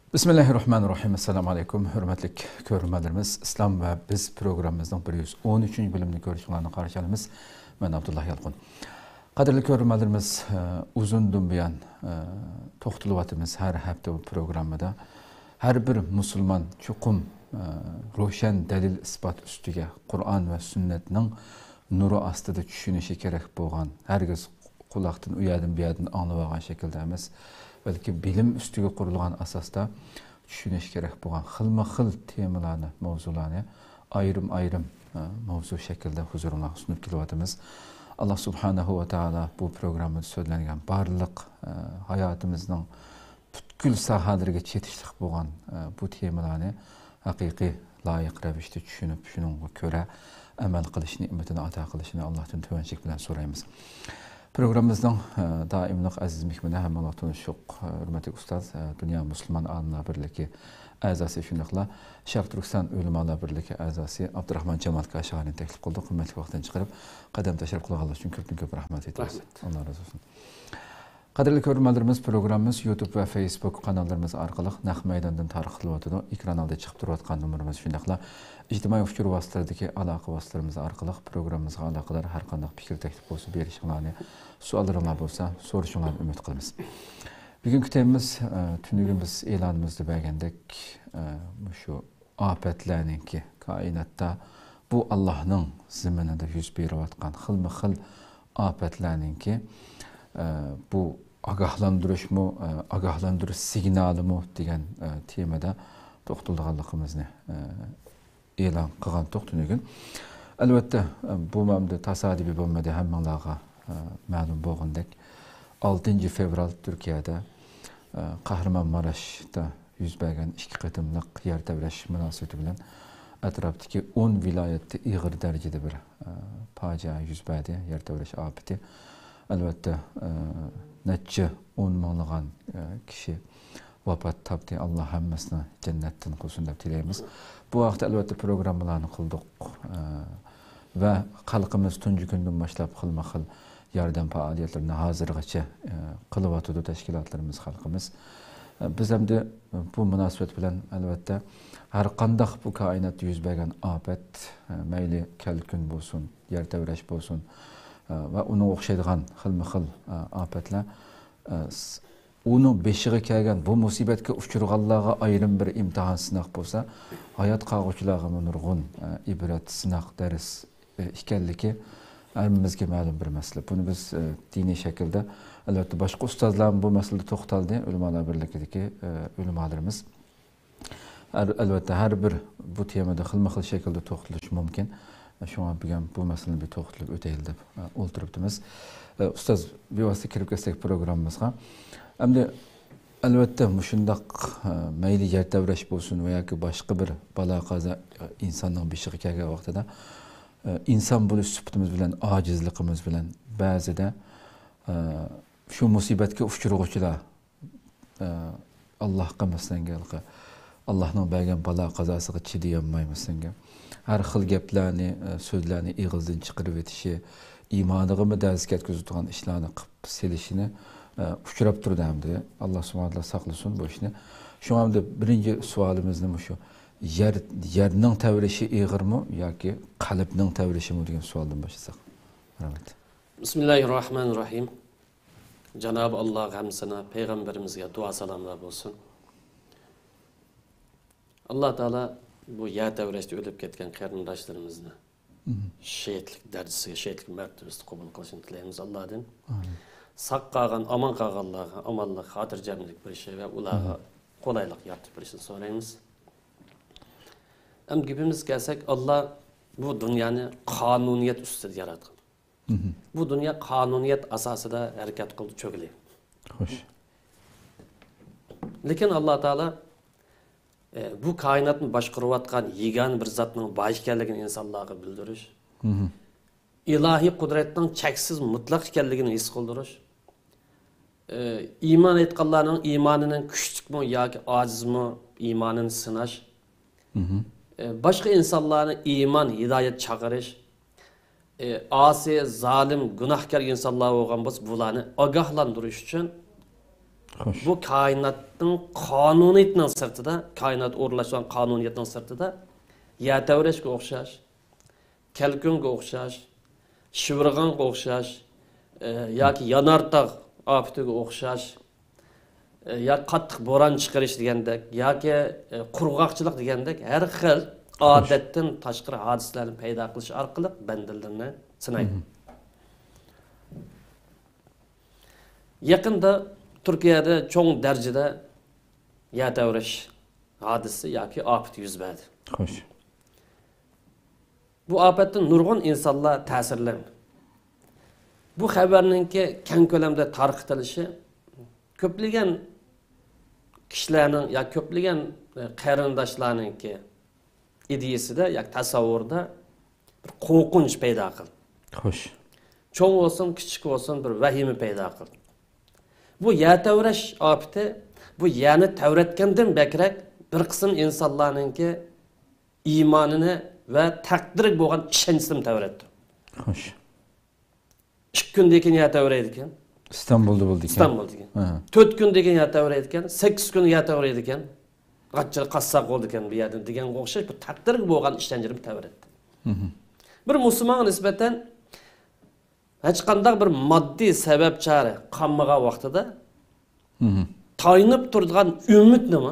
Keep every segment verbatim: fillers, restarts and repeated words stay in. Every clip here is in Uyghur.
بىسمىللاھىررەھمانىررەھىم. ئەسسالامۇ ئەلەيكۇم. ھۆرمەتلىك كۆرۈرمەنلىرىمىز، ئىسلام ۋە بىز پروگراممىمىزنىڭ بىر يۈز ئون ئۈچىنچى بۆلۈمىنى كۆرۈشۈڭلارنى قارشى ئالىمىز. مەن ئابدۇللا يالقۇن. قەدىرلىك كۆرۈرمەنلىرىمىز، ئۇزۇندىن بۇيان توختىلىۋاتىمىز ھەر ھەپتە بۇ پروگراممىدا. ھەر بىر مۇسۇلمان چوقۇم روشەن دەلىل-ئىسپات ئۈستىگە، قۇرئان ۋە سۈننەتنىڭ نۇرى ئاستىدا چۈشىنىشى كېرەك بولغان، ھەرگىز قۇلاقتىن ئۇ يەردىن بۇ يەردىن ئاڭلىۋالغان شەكىلدە ئەمەس، بەلكى بىلىم ئۈستىگە قۇرۇلغان ئاساستا چۈشىنىش كېرەك بولغان خىلمۇ خىل تېمىلارنى، ماۋزۇلارنى ئايرىم-ئايرىم، ئە، ماۋزۇ شەكلىدە ھۇزۇرۇڭلارغا سۇنۇپ كېلىۋاتىمىز. ئاللا سۇبھانەھۇ ۋە تائالا بۇ پروگراممىدا سۆزلەنگەن بارلىق، ئە، ھاياتىمىزنىڭ پۈتكۈل ساھەلىرىگە چېتىشلىق بولغان، ئە، بۇ تېمىلارنى ھەقىقىي، لايىق رەۋىشتە چۈشىنىپ، شۇنىڭغا كۆرە ئەمەل قىلىش نېمىتىنى ئاتا قىلىشىنى ئاللاھتىن تۆۋەنچىلىك بىلەن سورايمىز. پروگراممىمىزنىڭ، ئە، دائىملىق ئەزىز مېھمىنى، ھەممىڭلار تونۇشۇق، ئە، ھۆرمەتلىك ئۇستاز، ئە، دۇنيا مۇسۇلمان ئالىملار بىرلىكى ئەزاسى، شۇنداقلا شەرقىي تۈركىستان ئۆلىمالار بىرلىكى ئەزاسى ئابدۇراخمان جامال كاشىغانىنى تەكلىپ قىلدۇق. ھۆرمەتلىك ۋاقتىنى چىقىرىپ، قەدەم تەشرىپ قىلغانلىقى ئۈچۈن كۆپتىن كۆپ رەھمەت ئېيتىمىز. رەھمەت. ئاللا رازى بولسۇن. قەدىرلىك كۆرۈرمەنلىرىمىز، پروگراممىمىز يۇتۇب ۋە فېيسبۇك قاناللىرىمىز ئارقىلىق نەق مەيداندىن تارقىتىلىۋاتىدۇ. ئېكران ئالدىدا چىقىپ تۇرۇۋاتقان نومۇرىمىز، شۇنداقلا ئىجتىمائىي ئۇچۇر ۋاسىتىلىرىدىكى ئالاقە ۋاسىتىلىرىمىز ئارقىلىق پروگراممىمىزغا ئالاقىدار ھەر قانداق پىكىر، تەكلىپ بولسا بېرىشىڭلارنى، سوئاللىرىڭلار بولسا سورىشىڭلارنى ئۈمىد قىلىمىز. بۈگۈنكى تېمىمىز، ئە، تۈنۈگۈن بىز ئېلانىمىزدا بەرگەندەك، ئە، مۇشۇ ئاپەتلەرنىڭكى، كائىناتتا بۇ ئاللاھنىڭ زېمىنىدا يۈز بېرىۋاتقان خىلمۇ خىل ئاپەتلەرنىڭكى، ئە، بۇ ئاگاھلاندۇرۇشمۇ، ئە، ئاگاھلاندۇرۇش سىگنالىمۇ دېگەن، ئە، تېمىدا توختىلىدىغانلىقىمىزنى، ئە، ئېلان قىلغانتۇق تۈنۈگۈن. ئەلۋەتتە، ئە، بۇ مەمدە تاسادىپىي بولمىدى، ھەممىڭلارغا، ئە، مەلۇم بولغىنىدەك، ئالتىنچى فېۋرال تۈركىيەدە، ئە، قەھرىمانماراشتا يۈز بەرگەن ئىككى قېتىملىق يەر تەۋرەش مۇناسىۋىتى بىلەن ئەتراپتىكى ئون ۋىلايەتتە ئېغىر دەرىجىدە بىر، ئە، پاجىئە يۈز بەردى، يەر تەۋرەش ئاپىتى. ئەلۋەتتە، ئە، نەچچە ئون مىڭلىغان، ئە، كىشى ۋاپات تاپتى. ئاللا ھەممىسىنى جەننەتتىن قىلسۇن دەپ تىلەيمىز. بۇ ھەقتە ئەلۋەتتە پروگراممىلارنى قىلدۇق، ئە، ۋە خەلقىمىز تۇنجى كۈندىن باشلاپ خىلمۇ خىل ياردەم پائالىيەتلىرىنى ھازىرغىچە، ئە، قىلىۋاتىدۇ تەشكىلاتلىرىمىز، خەلقىمىز. ئە، بىز ئەمدى بۇ مۇناسىۋەت بىلەن، ئەلۋەتتە، ھەر قانداق بۇ كائىناتتا يۈز بەرگەن ئاپەت، ئە، مەيلى كەلكۈن بولسۇن، يەر تەۋرەش بولسۇن، ئە، ۋە ئۇنىڭغا ئوخشايدىغان خىلمۇ خىل، ئە، ئاپەتلەر، ئە، س-، ئۇنىڭ بېشىغا كەلگەن بۇ مۇسىبەتكە ئۇچرىغانلارغا ئايرىم بىر ئىمتىھان، سىناق بولسا، ھايات قالغۇچىلارغىمۇ نۇرغۇن، ئە، ئىبرەت، سىناق، دەرس، ئىكەنلىكى ھەممىمىزگە مەلۇم بىر مەسىلە. بۇنى بىز، ئە، دىنىي شەكىلدە، ئەلۋەتتە، باشقا ئۇستازلارمۇ بۇ مەسىلىدە توختالدى، ئۆلىمالار بىرلىكىدىكى، ئە، ئۆلىمالىرىمىز. ھەر، ئەلۋەتتە، ھەر بىر بۇ تېمىدا خىلمۇ خىل شەكىلدە توختىلىش مۇمكىن. شۇڭا بۈگۈن بۇ مەسىلىنى بىر توختىلىپ ئۆتەيلى دەپ، ئە، ئولتۇرۇپتىمىز. ئە، ئۇستاز، بىۋاسىتە كىرىپ كەتسەك پروگراممىمىزغا. ئەمدى ئەلۋەتتە، مۇشۇنداق، ئە، مەيلى يەر تەۋرەش بولسۇن ۋە ياكى باشقا بىر بالا-قازا، ئە، ئىنساننىڭ بېشىغا كەلگەن ۋاقتىدا، ئە، ئىنسان بولۇش سۈپىتىمىز بىلەن، ئاجىزلىقىمىز بىلەن بەزىدە، ئە، شۇ مۇسىبەتكە ئۇچرىغۇچىلار، ئە، ئاللاھقا مەسىلەنگە، ئاللاھنىڭ بەرگەن بالا-قازاسىغا چىدىيالماي مەسىلەنگە، ھەر خىل گەپلەرنى، ئە، سۆزلەرنى ئېغىزدىن چىقىرىۋېتىشى، ئىمانىغىمۇ دەرس كەتكۈزىدىغان ئىشلارنى قىلىپ سېلىشىنى، ئە، ئۇچراپ تۇرىدۇ ئەمدى. ئاللا سۇبھانەھۇ ۋە تائالا ساقلىسۇن بۇ ئىشنى. شۇڭا ئەمدى بىرىنچى سوئالىمىزنى مۇشۇ، يەر، يەرنىڭ تەۋرىشى ئېغىرمۇ ياكى قەلبنىڭ تەۋرىشىمۇ دېگەن سوئالدىن باشلىساق. رەھمەت. بىسمىللاھىررەھمانىررەھىم. جانابى ئاللاغا ھەمدۇسانا، پەيغەمبىرىمىزگە دۇئا سالاملار بولسۇن. ئاللا تائالا بۇ يەر تەۋرەشتە ئۆلۈپ كەتكەن قېرىنداشلىرىمىزنى شېھىتلىك دەرىجىسىگە، شېھىتلىك مەرتىۋىسىدە قوبۇل قىلىشىنى تىلەيمىز ئاللادىن. ئامىن. ساق قالغان، ئامان قالغانلارغا ئامانلىق، خاتىرجەملىك بېرىشى ۋە ئۇلارغا قولايلىق يارىتىپ بېرىشىنى سورايمىز. ئەمدى گېپىمىزگە كەلسەك، ئاللا بۇ دۇنيانى قانۇنىيەت ئۈستىدە ياراتقان. بۇ دۇنيا قانۇنىيەت ئاساسىدا ھەرىكەت قىلىدۇ، چۆگىلى. خوش. لېكىن ئاللا تائالا، ئە، بۇ كائىناتنى باشقۇرۇۋاتقان يېگانە بىر زاتنىڭ بار ئىكەنلىكىنى ئىنسانلارغا بىلدۈرۈش، ئىلاھىي قۇدرەتنىڭ چەكسىز مۇتلەق ئىكەنلىكىنى ھېس قىلدۇرۇش، ئە، ئىمان ئېيتقانلارنىڭ ئىمانىنىڭ كۈچلۈكمۇ ياكى ئاجىزمۇ ئىمانىنى سىناش، ئە، باشقا ئىنسانلارنى ئىمان، ھىدايەت چاقىرىش، ئاسىي، زالىم، گۇناھكار ئىنسانلار بولغان بولسا، بۇلارنى ئاگاھلاندۇرۇش ئۈچۈن خوش. بۇ كائىناتنىڭ قانۇنىيىتىنىڭ سىرتىدا، كائىنات ئورۇنلاشقان قانۇنىيەتنىڭ سىرتىدا يەر تەۋرەشكە ئوخشاش، كەلكۈنگە ئوخشاش، شىۋىرغانغا ئوخشاش، ئە، ياكى يانارتاغ ئاپىتىگە ئوخشاش، ئە، يا قاتتىق بوران چىقىرىش دېگەندەك، ياكى، ئە، قۇرغاقچىلىق دېگەندەك ھەر خىل خوش. ئادەتتىن تاشقىرى ھادىسىلەرنى پەيدا قىلىش ئارقىلىق بەندىلىرىنى سىنايدۇ. مھم. يېقىندا تۈركىيەدە چوڭ دەرىجىدە يەر تەۋرەش ھادىسىسى ياكى ئاپىتى يۈز بەردى. خوش. بۇ ئاپەتتىن نۇرغۇن ئىنسانلار تەسىرلەندى. بۇ خەۋەرنىڭكى كەڭ كۆلەمدە تارقىتىلىشى كۆپلىگەن كىشىلەرنىڭ يا كۆپلىگەن، ئە، قېرىنداشلارنىڭكى ئىدىيىسىدە ياكى تەسەۋۋۇرىدا بىر قورقۇنچ پەيدا قىلدى. خوش. چوڭ بولسۇن، كىچىك بولسۇن، بىر ۋەھىمە پەيدا قىلدى. بۇ يەر تەۋرەش ئاپىتى، بۇ يەرنى تەۋرەتكەندىن بەكرەك بىر قىسىم ئىنسانلارنىڭكى ئىمانىنى ۋە تەقدىرگە بولغان ئىشەنچىنى تەۋرەتتى. خوش. ئىككى كۈندىن كېيىن يەر تەۋرەيدىكەن. ئىستانبۇلدا بولىدىكەن. ئىستانبۇلدىكەن. ھە. تۆت كۈندىن كېيىن يەر تەۋرەيدىكەن. سەككىز كۈن يەر تەۋرەيدىكەن. قانچىلىك قازساق بولىدىكەن بۇ يەردىن دېگەنگە ئوخشاش بىر تەقدىرگە بولغان ئىشەنچىنى تەۋرەتتى. مھم. بىر مۇسۇلمانغا نىسبەتەن ھېچقانداق بىر ماددىي سەۋەب چارە قالمىغان ۋاقتىدا مھم. تايىنىپ تۇرىدىغان ئۈمىدنىمۇ،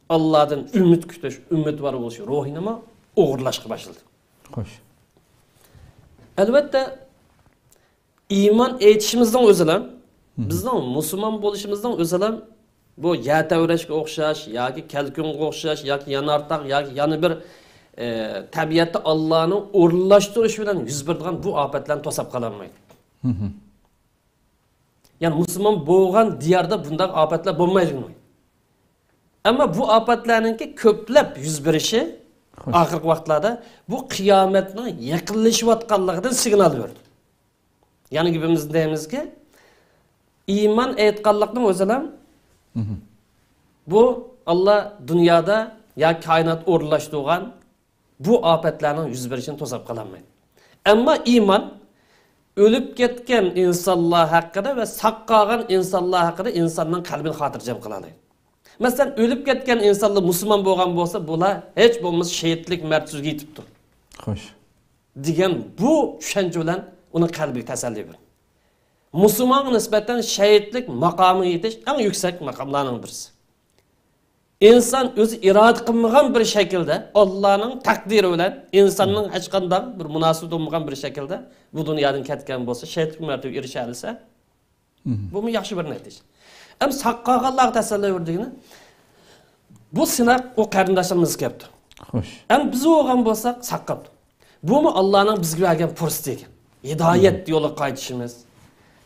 ئاللادىن ئۈمىد كۈتۈش، ئۈمىدۋار بولۇش روھىنىمۇ ئوغرىلاشقا باشلىدى. خوش. ئەلۋەتتە، ئىمان ئېيتىشىمىزنىڭ ئۆزىلا، مھم. بىزنىڭ مۇسۇلمان بولۇشىمىزنىڭ ئۆزىلا بۇ يەر تەۋرەشكە ئوخشاش ياكى كەلكۈنگە ئوخشاش ياكى يانارتاغ ياكى يەنە بىر، ئە، تەبىئەتتە ئاللانىڭ ئورۇنلاشتۇرۇشى بىلەن يۈز بېرىدىغان بۇ ئاپەتلەرنى توساپ قالالمايدۇ. مھم. يەنى مۇسۇلمان بولغان دىياردا بۇنداق ئاپەتلەر بولمايدىغىنى. ئەمما بۇ ئاپەتلەرنىڭكى كۆپلەپ يۈز بېرىشى خوش. ئاخىرقى ۋاقىتلاردا بۇ قىيامەتنىڭ يېقىنلىشىۋاتقانلىقىدىن سىگنال بېرىدۇ. يەنى گېپىمىزدە دەيمىزكى، ئىمان ئېيتقانلىقنىڭ ئۆزىلا مھم. بۇ ئاللا دۇنيادا يا كائىنات ئورۇنلاشتۇرغان بۇ ئاپەتلەرنىڭ يۈز بېرىشىنى توساپ قالالمايدۇ. ئەمما ئىمان ئۆلۈپ كەتكەن ئىنسانلار ھەققىدە ۋە ساق قالغان ئىنسانلار ھەققىدە ئىنساننىڭ قەلبىنى خاتىرجەم قىلالايدۇ. مەسىلەن، ئۆلۈپ كەتكەن ئىنسانلار مۇسۇلمان بولغان بولسا، بۇلار ھېچ بولمىسا شېھىتلىك مەرتىۋىسىگە يېتىپتۇ. خوش. دېگەن بۇ چۈشەنچە بىلەن ئۇنىڭ قەلبىگە تەسەللى بېرىدۇ. مۇسۇلمانغا نىسبەتەن شەھىدلىك ماقامىغا يېتىش ئەڭ يۈكسەك ماقاملارنىڭ بىرسى. ئىنسان ئۆزى ئىرادە قىلمىغان بىر شەكىلدە، ئاللانىڭ تەقدىرى بىلەن ئىنساننىڭ ھېچقانداق بىر مۇناسىۋىتى بولمىغان بىر شەكىلدە بۇ دۇنيادىن كەتكەن بولسا، شەھىدلىك مەرتىۋىگە ئېرىشەلىسە، مھم. بۇمۇ ياخشى بىر نەتىجە. ئەمما ساق قالغانلارغا تەسەللى بېرىدىغىنى، بۇ سىناق ئۇ قېرىنداشلىرىمىزغا كەپتۇ. خوش. ئەمما بىز بولغان بولساق ساق قاپتۇ. بۇمۇ ئاللانىڭ بىزگە بەرگەن پۇرسىتى ئىكەن. ھىدايەت يولىغا قايتىشىمىز،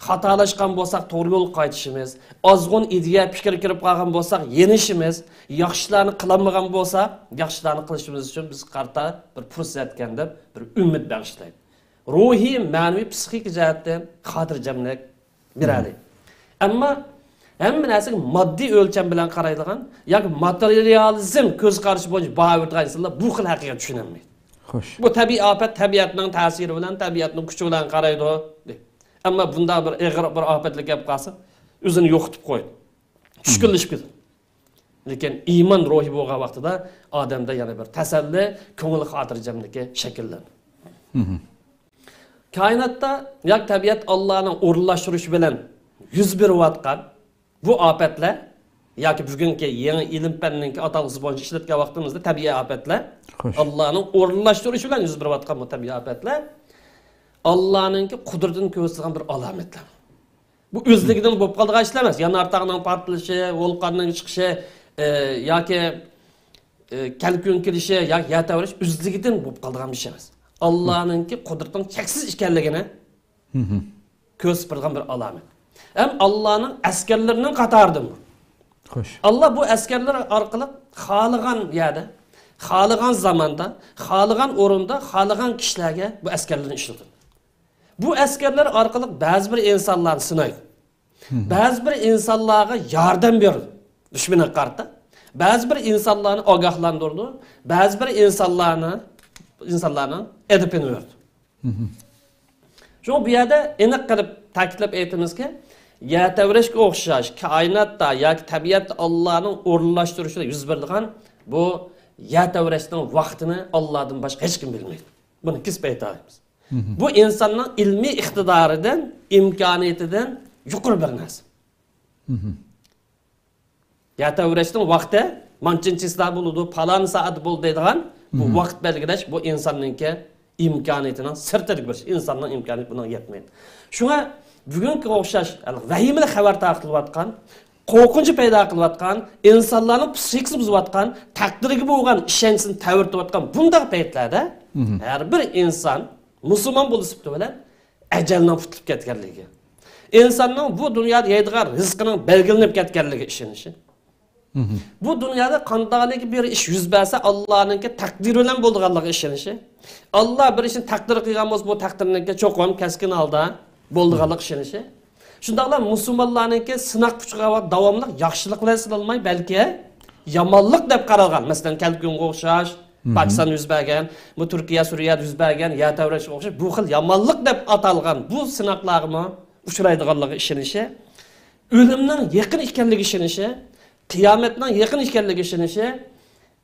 خاتالاشقان بولساق توغرا يولغا قايتىشىمىز، ئازغۇن ئىدىيە پىكىر كىرىپ قالغان بولساق يېنىشىمىز، ياخشىلارنى قىلالمىغان بولساق ياخشىلارنى قىلىشىمىز ئۈچۈن بىزگە قارىتا بىر پۇرسەت ئىكەن دەپ بىر ئۈمىد بېغىشلايدۇ. روھىي، مەنىۋى، پسىخىكا جەھەتتىن خاتىرجەملىك بېرەلەيدۇ. ئەمما ھەممە نەرسىگە ماددىي ئۆلچەم بىلەن قارايدىغان ياكى ماتېرىيالىزم كۆز قارىشى بويىچە باھا بېرىدىغان ئىنسانلار بۇ خىل ھەقىقەتكە چۈشىنەلمەيدۇ. خوش. بۇ تەبىئىي ئاپەت تەبىئەتنىڭ تەسىرى بىلەن، تەبىئەتنىڭ كۈچى بىلەن قارايدۇ. ئەمما بۇنداق بىر ئېغىر بىر ئاپەتلەر كەپ قالسا، ئۆزىنى يوقىتىپ قويىدۇ. چۈشكۈنلىشىپ كېتىدۇ. لېكىن ئىمان روھى بولغان ۋاقتىدا ئادەمدە يەنە بىر تەسەللى، كۆڭۈل خاتىرجەملىكى شەكىللىنىدۇ. مھم. كائىناتتا ياكى تەبىئەت ئاللانىڭ ئورۇنلاشتۇرۇشى بىلەن يۈز بېرىۋاتقان بۇ ئاپەتلەر ياكى بۈگۈنكى يېڭى ئىلىم پەننىڭكى ئاتالغۇسى بويىچە ئىشلەتكەن ۋاقتىمىزدا تەبىئىي ئاپەتلەر، خوش. ئاللانىڭ ئورۇنلاشتۇرۇشى بىلەن يۈز بېرىۋاتقان بۇ تەبىئىي ئاپەتلەر ئاللانىڭكى قۇدرىتىنى كۆرسىتىدىغان بىر ئالامەتلەر. بۇ ئۆزلۈكىدىن بولۇپ قالىدىغان ئىشلار ئەمەس. يانارتاغنىڭ پارتلىشى، ۋولقاننىڭ چىقىشى، ئە، ياكى، ئە، كەلكۈن كېلىشى ياكى يەر تەۋرەش ئۆزلۈكىدىن بولۇپ قالىدىغان بىر ئىش ئەمەس. ئاللانىڭكى قۇدرىتىنىڭ چەكسىز ئىكەنلىكىنى مھم. كۆرسىتىپ بېرىدىغان بىر ئالامەت. ھەم ئاللانىڭ ئەسكەرلىرىنىڭ قاتارىدىن بۇ. خوش. ئاللا بۇ ئەسكەرلەر ئارقىلىق خالىغان يەردە، خالىغان زاماندا، خالىغان ئورۇندا، خالىغان كىشىلەرگە بۇ ئەسكەرلىرىنى ئىشلىتىدۇ. بۇ ئەسكەرلەر ئارقىلىق بەزى بىر ئىنسانلارنى سىنايدۇ. مھم. بەزى بىر ئىنسانلارغا ياردەم بېرىدۇ، دۈشمەنگە قارىتا. بەزى بىر ئىنسانلارنى ئاگاھلاندۇرىدۇ. بەزى بىر ئىنسانلارنى، ئىنسانلارنىڭ ئەدىپىنى بېرىدۇ. مھم. شۇڭا بۇ يەردە ئېنىق قىلىپ تەكىتلەپ ئېيتىمىزكى، يەر تەۋرەشكە ئوخشاش كائىناتتا ياكى تەبىئەتتە ئاللانىڭ ئورۇنلاشتۇرۇشىدا يۈز بېرىدىغان بۇ يەر تەۋرەشنىڭ ۋاقتىنى ئاللادىن باشقا ھېچكىم بىلمەيدۇ. بۇنى كېسىپ ئېيتالايمىز. بۇ ئىنساننىڭ ئىلمىي ئىقتىدارىدىن، ئىمكانىيىتىدىن يۇقىرى بىر نەرسە. يەر تەۋرەشنىڭ ۋاقتى مانچىنچە چىسلا بولىدۇ، پالان سائەت بولىدۇ دەيدىغان بۇ ۋاقىت بەلگىلەش بۇ ئىنساننىڭكى ئىمكانىيىتىنىڭ سىرتىدىكى بىر ئىش. ئىنساننىڭ ئىمكانىيىتى بۇنىڭغا يەتمەيدۇ. شۇڭا بۈگۈنكىگە ئوخشاش ۋەھىمىلىك خەۋەر تارقىتىلىۋاتقان، قورقۇنچ پەيدا قىلىۋاتقان، ئىنسانلارنىڭ پسىخىكىسىنى بۇزۇۋاتقان، تەقدىرگە بولغان ئىشەنچىسىنى تەۋرىتىۋاتقان بۇنداق پەيتلەردە ھەر بىر ئىنسان مۇسۇلمان بولۇش سۈپىتى بىلەن ئەجەلنىڭ پۈتۈلۈپ كەتكەنلىكى، ئىنساننىڭ بۇ دۇنيادا يەيدىغان رىزقىنىڭ بەلگىلىنىپ كەتكەنلىكىگە ئىشىنىشى، بۇ دۇنيادا قانداقلىكى بىر ئىش يۈز بەرسە، ئاللانىڭكى تەقدىرى بىلەن بولىدىغانلىقىغا ئىشىنىشى، ئاللا بىر ئىشنى تەقدىر قىلغان بولسا، بۇ تەقدىرنىڭكى چوقۇم كەسكىن ھالدا بولىدىغانلىقىغا ئىشىنىشى، شۇنداقلا مۇسۇلمانلارنىڭكى سىناق ئۇچرىغان ۋاقىت داۋاملىق ياخشىلىق بىلەن سىنالماي، بەلكى يامانلىق دەپ قارالغان، مەسىلەن، كەلكۈنگە ئوخشاش، پاكىستاندا يۈز بەرگەن، بۇ تۈركىيە، سۈرىيەدە يۈز بەرگەن يەر تەۋرەشكە ئوخشاش بۇ خىل يامانلىق دەپ ئاتالغان بۇ سىناقلارغىمۇ ئۇچرايدىغانلىقىغا ئىشىنىشى، ئۆلۈمنىڭ يېقىن ئىكەنلىكىگە ئىشىنىشى، قىيامەتنىڭ يېقىن ئىكەنلىكىگە ئىشىنىشى،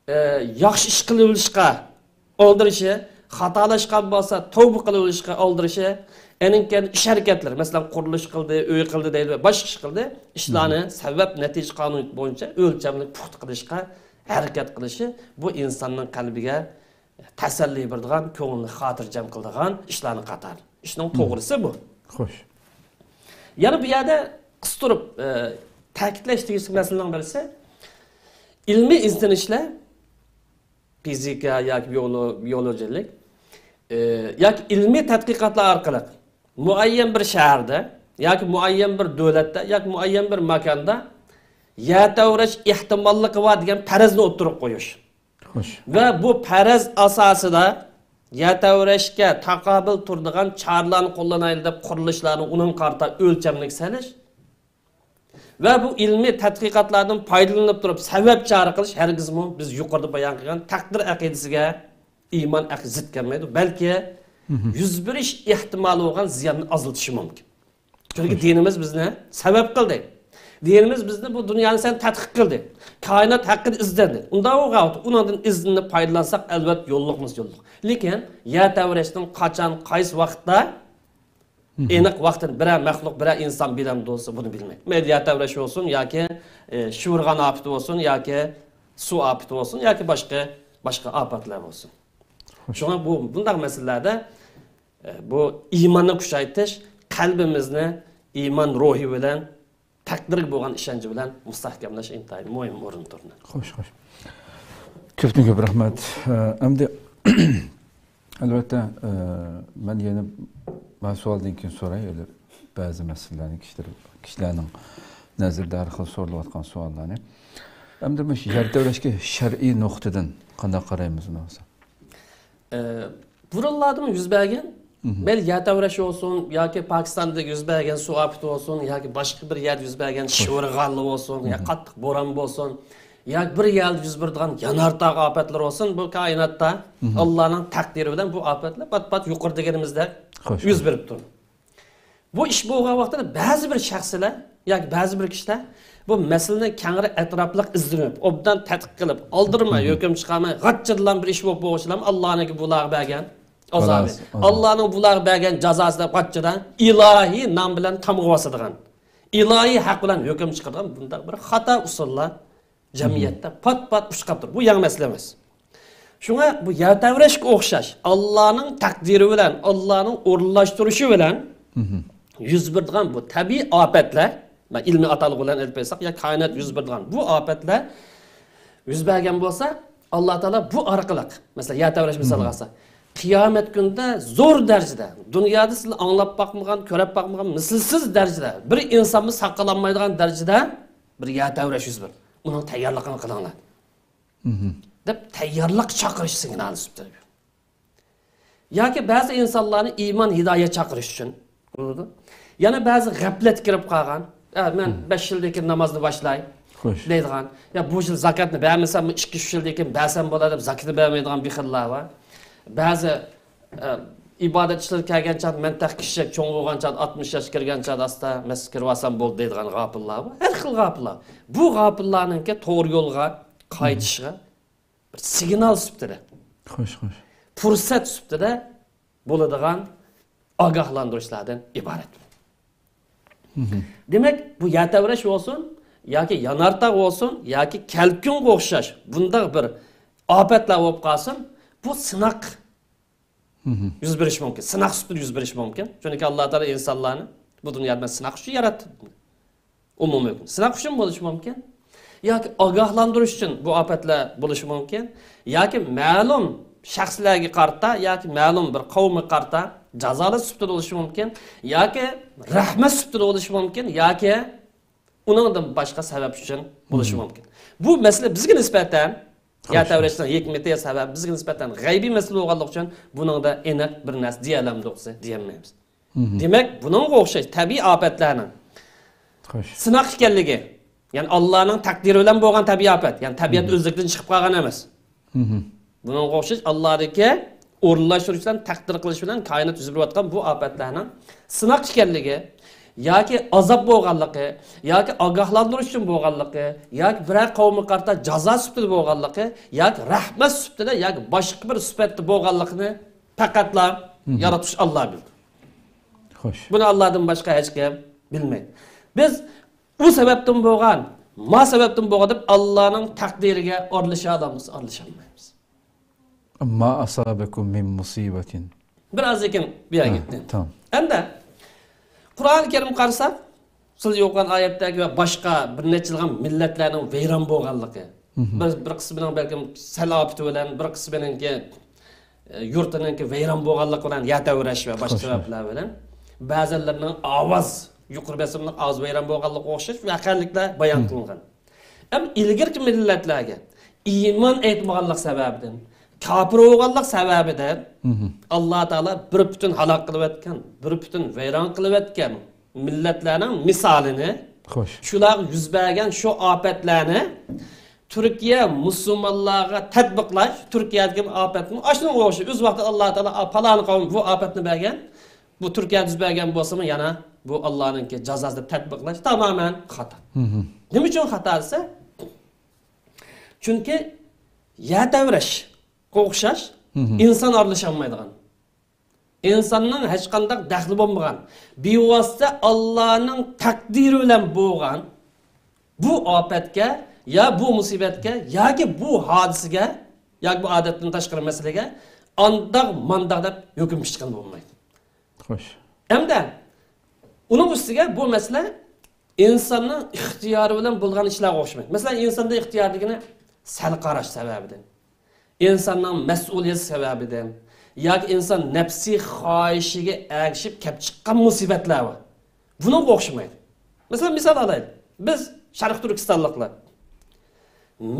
ئە، ياخشى ئىش قىلىۋېلىشقا ئالدىرىشى، خاتالاشقان بولسا تەۋبە قىلىۋېلىشقا ئالدىرىشى، ئېنىڭ كېيىن ئىش ھەرىكەتلىرى، مەسىلەن، قۇرۇلۇش قىلدى، ئۆي قىلدى دەيلى، باشقا ئىش قىلدى، ئىشلارنى سەۋەب نەتىجە قانۇنى بويىچە ئۆلچەملىك پۇختا قىلىشقا ھەرىكەت قىلىشى، بۇ ئىنساننىڭ قەلبىگە تەسەللى بېرىدىغان، كۆڭلىنى خاتىرجەم قىلىدىغان ئىشلارنىڭ قاتارى. ئىشنىڭ توغرىسى بۇ. خوش. يەنە بۇ يەردە قىستۇرۇپ، ئە، تەكىتلەش تېگىشلىك مەسىلىنىڭ بىرسى، ئىلمىي ئىزدىنىشلەر، فىزىكا ياكى بىيولو-، بىيولوگىيەلىك، ئە، ياكى ئىلمىي تەتقىقاتلار ئارقىلىق مۇئەييەن بىر شەھەردە ياكى مۇئەييەن بىر دۆلەتتە ياكى مۇئەييەن بىر ماكاندا يەر تەۋرەش ئېھتىماللىقى بار دېگەن پەرەزنى ئوتتۇرىغا قويۇش. خوش. ۋە بۇ پەرەز ئاساسىدا يەر تەۋرەشكە تاقابىل تۇرىدىغان چارىلارنى قوللىنايلى دەپ قۇرۇلۇشلارنى ئۇنىڭغا قارىتا ئۆلچەملىك سېلىش ۋە بۇ ئىلمىي تەتقىقاتلاردىن پايدىلىنىپ تۇرۇپ سەۋەب چارە قىلىش ھەرگىزمۇ بىز يۇقىرىدا بايان قىلغان تەقدىر ئەقىدىسىگە ئىمان ئەقىدىسى زىت كەلمەيدۇ، بەلكى يۈز بېرىش ئېھتىمالى بولغان زىياننى ئازلىتىشى مۇمكىن. چۈنكى دىنىمىز بىزنى سەۋەب قىلدى. دىنىمىز بىزنى بۇ دۇنيانى سەن تەتقىق قىلدى. كائىنات ھەققىدە ئىزدەندى. ئۇنداق بولغان ۋاقىتتا ئۇنىڭدىن ئىزدىنىپ پايدىلانساق، ئەلۋەتتە يوللۇقمىز يوللۇق. لېكىن يەر تەۋرەشنىڭ قاچان، قايسى ۋاقىتتا، ئېنىق ۋاقتىنى بىرەر مەخلۇق، بىرەر ئىنسان بىلەمدۇ دېسە، بۇنى بىلمەيدۇ. مەيلى يەر تەۋرەش بولسۇن ياكى، ئە، شىۋىرغان ئاپىتى بولسۇن ياكى سۇ ئاپىتى بولسۇن ياكى باشقا، باشقا ئاپەتلەر بولسۇن. شۇڭا بۇ، بۇنداق مەسىلىلەردە، ئە، بۇ ئىماننى كۈچەيتىش، قەلبىمىزنى ئىمان روھى بىلەن، تەقدىرگە بولغان ئىشەنچى بىلەن مۇستەھكەملەش ئىنتايىن مۇھىم ئورۇندا تۇرىدۇ. خوش، خوش. كۆپتىن كۆپ رەھمەت. ئە، ئەمدى، ئەلۋەتتە، ئە، مەن يەنە مانا سوئالدىن كېيىن سوراي، ئەگەر بەزى مەسىلىلەرنى كىشىلەر، كىشىلەرنىڭ نەزىرىدە ھەر خىل سورىلىۋاتقان سوئاللارنى. ئەمدى مۇشۇ يەر تەۋرەشكە شەرئىي نۇقتىدىن قانداق قارايمىز ئۇنى بولسا؟ ئە، بۇرۇنلاردىمۇ يۈز بەرگەن، مەيلى يەر تەۋرەش بولسۇن ياكى پاكىستاندا يۈز بەرگەن سۇ ئاپىتى بولسۇن ياكى باشقا بىر يەردە يۈز بەرگەن شىۋىرغانلا بولسۇن يا قاتتىق بوران بولسۇن ياكى بىر يەردە يۈز بېرىدىغان يانارتاغ ئاپەتلىرى بولسۇن، بۇ كائىناتتا ئاللانىڭ تەقدىرى بىلەن بۇ ئاپەتلەر پات-پات يۇقىرىدا دېگىنىمىزدەك يۈز بېرىپ تۇرىدۇ. بۇ ئىش بولغان ۋاقتىدا بەزى بىر شەخسلەر ياكى بەزى بىر كىشىلەر بۇ مەسىلىنى كەڭرى ئەتراپلىق ئىزدىنىپ، ئوبدان تەتقىق قىلىپ، ئالدىرىماي، ھۆكۈم چىقارماي، غاچچىدىلا بىر ئىش بولۇپ بولغۇچىلا ئاللانىڭكى بۇلارغا بەرگەن ئازابى، ئاللانىڭ بۇلارغا بەرگەن جازاسى دەپ غاچچىدا ئىلاھىي نام بىلەن تامغا باسىدىغان، ئىلاھىي ھەق بىلەن ھۆكۈم چىقىرىدىغان بۇنداق بىر خاتا ئۇسۇللار جەمئىيەتتە پات-پات ئۇچراپ تۇرىدۇ. بۇ يېڭى مەسىلە ئەمەس. شۇڭا بۇ يەر تەۋرەشكە ئوخشاش، ئاللانىڭ تەقدىرى بىلەن، ئاللانىڭ ئورۇنلاشتۇرۇشى بىلەن يۈز بېرىدىغان بۇ تەبىئىي ئاپەتلەر، مەن ئىلمىي ئاتالغۇ بىلەن ئېلىپ بەرسەك، يا كائىنات يۈز بېرىدىغان بۇ ئاپەتلەر يۈز بەرگەن بولسا، ئاللا تائالا بۇ ئارقىلىق، مەسىلەن، يەر تەۋرەش مىسالىغا ئالساق، قىيامەت كۈنىدە زور دەرىجىدە، دۇنيادا سىلەر ئاڭلاپ باقمىغان، كۆرۈپ باقمىغان، مىسلىسىز دەرىجىدە بىر ئىنسانمۇ ساقلانمايدىغان دەرىجىدە بىر يەر تەۋرەش يۈز بېرىدۇ. ئۇنىڭ تەييارلىقىنى قىلىڭلار. دەپ تەييارلىق چاقىرىش سىگنالى سۈپىتىدە. ياكى بەزى ئىنسانلارنى ئىمان، ھىدايەت چاقىرىش ئۈچۈن قىلىدۇ. يەنە بەزى غەپلەتكە كىرىپ قالغان، ئە، مەن بەش يىلدىن كېيىن نامازنى باشلاي خوش. دەيدىغان، يا بۇ يىل زاكاتنى بەرمىسەممۇ ئىككى، ئۈچ يىلدىن كېيىن بەرسەم بولار دەپ زاكىتى بەرمەيدىغان بېخىللار بار. بەزى، ئە، ئىبادەت ئىشلىرى كەلگەن چاغدا، مەن تېخى كىچىك، چوڭ بولغان چاغدا، ئاتمىش ياشقا كىرگەن چاغدا ئاستا مەسچىتكە كىرىۋالسام بولدى دەيدىغان غاپىللار بار. ھەر خىل غاپىللار. بۇ غاپىللارنىڭكى توغرا يولغا قايتىشىغا بىر سىگنال سۈپىتىدە، خوش، خوش. پۇرسەت سۈپىتىدە بولىدىغان ئاگاھلاندۇرۇشلاردىن ئىبارەت. دېمەك، بۇ يەر تەۋرەش بولسۇن، ياكى يانارتاغ بولسۇن، ياكى كەلكۈنگە ئوخشاش بۇنداق بىر ئاپەتلەر بولۇپ قالسۇن، بۇ سىناق يۈز بېرىشى مۇمكىن. سىناق سۈپىتىدە يۈز بېرىشى مۇمكىن. چۈنكى ئاللا تائالا ئىنسانلارنى بۇ دۇنيادا مەن سىناق ئۈچۈن ياراتتىم. ئومۇمىي ھۆكۈم. سىناق ئۈچۈن بولۇشى مۇمكىن. ياكى ئاگاھلاندۇرۇش ئۈچۈن بۇ ئاپەتلەر بولۇشى مۇمكىن. ياكى مەلۇم شەخسلەرگە قارىتا، ياكى مەلۇم بىر قەۋمگە قارىتا جازالار سۈپىتىدە بولۇشى مۇمكىن. ياكى رەھمەت سۈپىتىدە بولۇشى مۇمكىن. ياكى ئۇنىڭدىن باشقا سەۋەب ئۈچۈن بولۇشى مۇمكىن. بۇ مەسىلە بىزگە نىسبەتەن، يەر تەۋرەشنىڭ ھېكمىتى، سەۋەبى بىزگە نىسبەتەن غەيبىي مەسىلە بولغانلىقى ئۈچۈن بۇنىڭدا ئېنىق بىر نەرسە دېيەلەمدۇق دېيەلمەيمىز. دېمەك، بۇنىڭغا ئوخشاش تەبىئىي ئاپەتلەرنىڭ سىناق ئىكەنلىكى، يەنى ئاللانىڭ تەقدىرى بىلەن بولغان تەبىئىي ئاپەت، يەنى تەبىئەت ئۆزلۈكىدىن چىقىپ قالغان ئەمەس. بۇنىڭغا ئوخشاش ئاللادىكى ئورۇنلاشتۇرۇش بىلەن، تەقدىر قىلىش بىلەن كائىنات يۈز بېرىۋاتقان بۇ ئاپەتلەرنىڭ سىناق ئىكەنلىكى ياكى ئازاب بولغانلىقى ياكى ئاگاھلاندۇرۇش ئۈچۈن بولغانلىقى ياكى بىرەر قەۋمگە قارىتا جازا سۈپىتىدە بولغانلىقى ياكى رەھمەت سۈپىتىدە ياكى باشقا بىر سۈپەتتە بولغانلىقىنى پەقەتلا ياراتقۇچى ئاللا بىلىدۇ. خوش. بۇنى ئاللادىن باشقا ھېچكىم بىلمەيدۇ. بىز ئۇ سەۋەبتىن بولغان، ما سەۋەبتىن بولغان دەپ ئاللانىڭ تەقدىرىگە ئارىلىشالامسىز؟ ئارىلىشالمايمىز. ما أصابكم من مصيبة. بىر ئازدىن كېيىن بۇ يەرگە كەتتى. تامام. ئەمدى قۇرئانى كەرىم قارىساق، سىز ئوقۇغان ئايەتتەكى ۋە باشقا بىر نەچچە يىلغان مىللەتلەرنىڭ ۋەيران بولغانلىقى، بىر، بىر قىسمىنىڭ بەلكىم سەل ئاپىتى بىلەن، بىر قىسمىنىڭكى، ئە، يۇرتىنىڭكى ۋەيران بولغانلىقى بىلەن، يەر تەۋرەش ۋە باشقا سەۋەبلەر بىلەن بەزىلىرىنىڭ ئاۋاز، يۇقىرى بېسىملىق ئاۋاز ۋەيران بولغانلىقىغا ئوخشاش ۋەقەلىكلەر بايان قىلىنغان. ئەمما ئىلگىرىكى مىللەتلەرگە ئىمان ئېيتمىغانلىق سەۋەبىدىن، كاپىر بولغانلىق سەۋەبىدىن ئاللا تائالا بىر پۈتۈن ھالاك قىلىۋەتكەن، بىر پۈتۈن ۋەيران قىلىۋەتكەن مىللەتلەرنىڭ مىسالىنى، خوش، شۇلارغا يۈز بەرگەن شۇ ئاپەتلەرنى تۈركىيە مۇسۇلمانلارغا تەتبىقلاش، تۈركىيەدىكى ئاپەتمۇ ئاشۇنىڭغا ئوخشاش. ئۆز ۋاقتىدا ئاللا تائالا پالان قەۋمگە بۇ ئاپەتنى بەرگەن، بۇ تۈركىيەدە يۈز بەرگەن بولسىمۇ يەنە بۇ ئاللانىڭكى جازاسى دەپ تەتبىقلاش تامامەن خاتا. نېمە ئۈچۈن خاتا دېسە، چۈنكى يەر تەۋرەشكە ئوخشاش ئىنسان ئارىلىشالمايدىغان، ئىنساننىڭ ھېچقانداق دەخلى بولمىغان، بىۋاسىتە ئاللانىڭ تەقدىرى بىلەن بولغان بۇ ئاپەتكە يا بۇ مۇسىبەتكە ياكى بۇ ھادىسىگە ياكى بۇ ئادەتتىن تاشقىرى مەسىلىگە ئانداق مانداق دەپ ھۆكۈم چىققىلى بولمايدۇ. خوش. ئەمدى ئۇنىڭ ئۈستىگە بۇ مەسىلە ئىنساننىڭ ئىختىيارى بىلەن بولغان ئىشلارغا ئوخشىمايدۇ. مەسىلەن، ئىنساندا ئىختىيار دېگىنى سەل قاراش سەۋەبىدىن، ئىنساننىڭ مەسئۇلىيەت سەۋەبىدىن ياكى ئىنسان نەپسىي خاھىشىگە ئەگىشىپ كەپ چىققان مۇسىبەتلەر بار. بۇنىڭغا ئوخشىمايدۇ. مەسىلەن، مىسال ئالايلى. بىز شەرقىي تۈركىستانلىقلار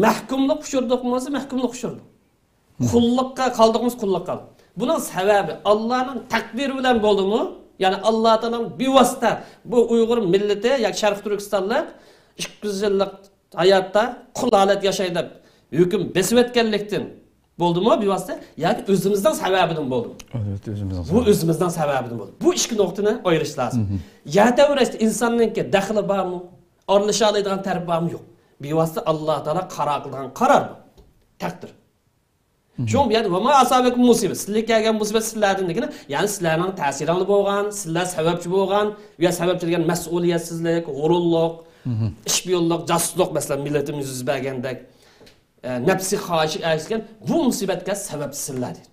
مەھكۇملۇققا ئۇچرىدۇقمۇ دېسە، مەھكۇملۇققا ئۇچرىدۇق. قۇللۇققا قالدۇقمۇ دېسە، قۇللۇققا قالدۇق. بۇنىڭ سەۋەبى، ئاللانىڭ تەقدىرى بىلەن بولدىمۇ؟ يەنى ئاللا تائالانىڭ بىۋاسىتە بۇ ئۇيغۇر مىللىتى ياكى شەرقىي تۈركىستانلىق ئىككى يۈز يىللىق ھاياتتا قۇل ھالەتتە ياشاي دەپ ھۆكۈم بېسىۋەتكەنلىكتىن بولدىمۇ بىۋاسىتە ياكى ئۆزىمىزنىڭ سەۋەبىدىن بولدىمۇ؟ ئەلۋەتتە، ئۆزىمىزنىڭ بۇ سەۋەبى. ئۆزىمىزنىڭ سەۋەبىدىن بولدى. بۇ ئىككى نۇقتىنى ئايرىش لازىم. يەر تەۋرەشتە ئىنساننىڭكى دەخلى بارمۇ؟ ئارىلىشالايدىغان تەرىپى بارمۇ؟ يوق. بىۋاسىتە ئاللا تائالا قارار قىلىدىغان قارار بۇ. تەقدىر. شۇڭا بۇ يەردە ۋە ما ئاسابەكۇم مۇسىبە، سىزلەرگە كەلگەن مۇسىبەت سىزلەردىن دېگىنى، يەنى سىزلەرنىڭ تەسىرىڭلار بولغان، سىزلەر سەۋەبچى بولغان، بۇ يەر سەۋەبچى دېگەن مەسئۇلىيەتسىزلىك، ھۇرۇنلۇق، ئىشپىيونلۇق، جاسۇسلۇق، مەسىلەن، مىللىتىمىز يۈز بەرگەندەك، ئە، نەپسىي خاھىشىگە ئەگىشكەن بۇ مۇسىبەتكە سەۋەبچى سىزلەر دېدى.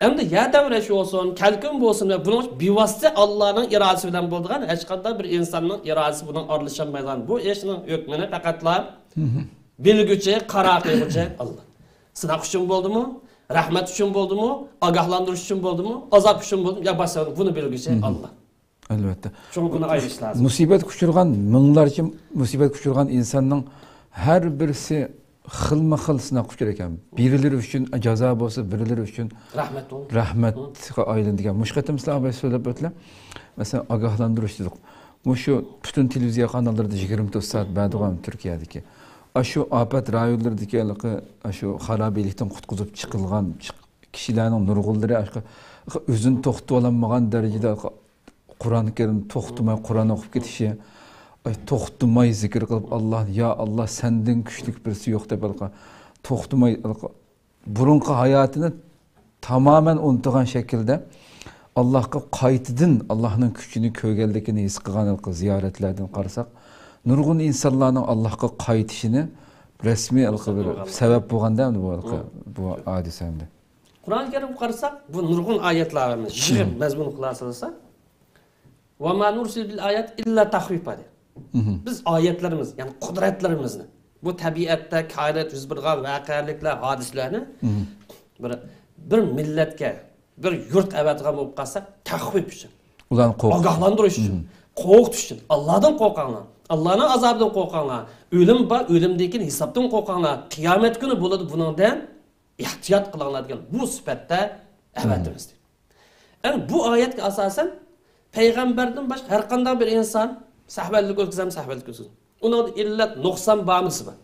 ئەمدى يەر تەۋرەش بولسۇن، كەلكۈن بولسۇن ۋە بۇنىڭ بىۋاسىتە ئاللانىڭ ئىرادىسى بىلەن بولىدىغان، ھېچقانداق بىر ئىنساننىڭ ئىرادىسى بۇنىڭ ئارىلىشالمايدىغان بۇ ئىشنىڭ ھۆكمىنى پەقەتلا بىلگۈچى، قارار قىلغۇچى ئاللا. سىناق ئۈچۈن بولدىمۇ؟ رەھمەت ئۈچۈن بولدىمۇ؟ ئاگاھلاندۇرۇش ئۈچۈن بولدىمۇ؟ ئازاب ئۈچۈن بولدىمۇ؟ يا باشقا، بۇنى بىلگۈچى ئاللا. ئەلۋەتتە. شۇڭا بۇنى ئايرىش لازىم. مۇسىبەتكە ئۇچرىغان، مىڭلارچە مۇسىبەتكە ئۇچرىغان ئىنساننىڭ ھەر بىرسى خىلمۇ خىل سىناققا ئۇچرىغان. بىرىلىرى ئۈچۈن جازا بولسا، بىرىلىرى ئۈچۈن رەھمەت بولسۇن. رەھمەتكە ئايلىنىدىكەن. مۇشۇ قېتىم سىلەر ئاباي سۆزلەپ ئۆتتىلەر. مەسىلەن، ئاگاھلاندۇرۇش دېدۇق. مۇشۇ پۈتۈن تېلېۋىزىيە قاناللىرىدا يىگىرمە تۆت سائەت بەردىغان تۈركىيەدىكى. ئاشۇ ئاپەت رايونلىرىدىكى ھېلىقى، ئاشۇ خارابىلىكتىن قۇتقۇزۇپ چىقىلغان، چىق-، كىشىلەرنىڭ نۇرغۇنلىرى ئاشۇ ئۆزىنى توختىتىۋالالمىغان دەرىجىدە قۇرئان كەرىم توختىماي قۇرئان ئوقۇپ كېتىشى، ئاي، توختىماي زىكىر قىلىپ، ئاللا، يا ئاللا، سەندىن كۈچلۈك بىرسى يوق دەپ، توختىماي بۇرۇنقى ھاياتىنى تامامەن ئۇنتۇغان شەكىلدە ئاللاھقا قايتىدىن ئاللاھنىڭ كۈچىنى كۆرگەنلىكىنى ھېس قىلغان زىيارەتلەردىن قارىساق، نۇرغۇن ئىنسانلارنىڭ ئاللاھقا قايتىشىنى رەسمىي سەۋەب بولغاندا بۇ، بۇ ھادىسە ئەمدى. قۇرئان كەرىمگە قارىساق، بۇ نۇرغۇن ئايەتلەر يىغىپ مەزمۇن خۇلاسىلىسا، «ۋە ما نۇرسىلۇ بىل ئايات ئىللا تەخۋىفا» دەيدۇ. بىز ئايەتلىرىمىز، يەنى قۇدرەتلىرىمىزنى، بۇ تەبىئەتتە، كائىنات يۈز بېرىدىغان ۋەقەلىكلەر، ھادىسىلەرنى بىر، بىر مىللەتكە، بىر يۇرت ئەۋەتىدىغان بولۇپ قالساق، تەخۋىپ ئۈچۈن، ئۇلارنى قورقۇتۇش، ئاگاھلاندۇرۇش ئۈچۈن، قورقۇتۇش ئۈچۈن، ئاللادىن قورقۇڭلار، ئاللانىڭ ئازابىدىن قورقۇڭلار، ئۆلۈم بار، ئۆلۈمدىن كېيىن ھېسابتىن قورقۇڭلار، قىيامەت كۈنى بولىدۇ، بۇنىڭدىن ئېھتىيات قىلىڭلار دېگەن بۇ سۈپەتتە ئەۋەتىمىز دەيدۇ. ئەمدى بۇ ئايەتكە ئاساسەن، پەيغەمبەردىن باشقا ھەر قانداق بىر ئىنسان سەھۋەنلىك ئۆتكۈزەم، سەھۋەنلىك ئۆتكۈزگەن. ئۇنىڭدا ئىللەت، نۇقسان بارمۇ دېسە بار.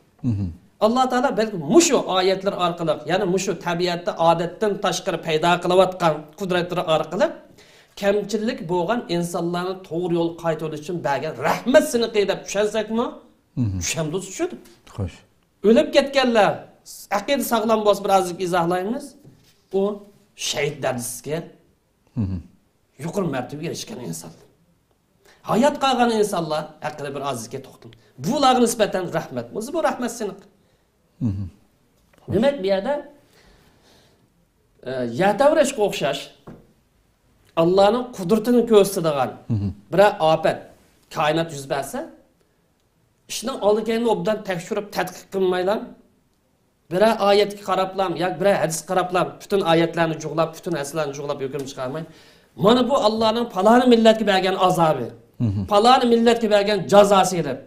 ئاللا تائالا بەلكى مۇشۇ ئايەتلەر ئارقىلىق، يەنى مۇشۇ تەبىئەتتە ئادەتتىن تاشقىرى پەيدا قىلىۋاتقان قۇدرەتلىرى ئارقىلىق كەمچىلىك بولغان ئىنسانلارنى توغرا يولغا قايتۇرۇش ئۈچۈن بەرگەن رەھمەت سىنىقى دەپ چۈشەنسەكمۇ، چۈشەندۇرسا چۈشىدۇ. خوش. ئۆلۈپ كەتكەنلەر، ئەقىدە ساغلام بولسا، بىر ئازراق ئىزاھلايمىز. ئۇ شەھىت دەرىجىسىگە يۇقىرى مەرتىۋىگە ئېرىشكەن ئىنسانلار. ھايات قالغان ئىنسانلار ھەققىدە بىر ئازراق توختىلىمىز. بۇلارغا نىسبەتەن رەھمەت. بۇ رەھمەت سىنىق. دېمەك، بۇ يەردە، ئە، يەر تەۋرەشكە ئوخشاش، ئاللانىڭ قۇدرىتىنى كۆرسىتىدىغان بىرەر ئاپەت، كائىنات يۈز بەرسە، ئىشنىڭ ئالدى كەينىنى ئوبدان تەكشۈرۈپ، تەتقىق قىلمايلا، بىرەر ئايەتكە قاراپلا ياكى بىرەر ھەدىسكە قاراپلا پۈتۈن ئايەتلەرنى جۇغلاپ، پۈتۈن ھەدىسلەرنى جۇغلاپ ھۆكۈم چىقارماي، مانا بۇ ئاللانىڭ پالانى مىللەتكە بەرگەن ئازابى، پالانى مىللەتكە بەرگەن جازاسى دەپ،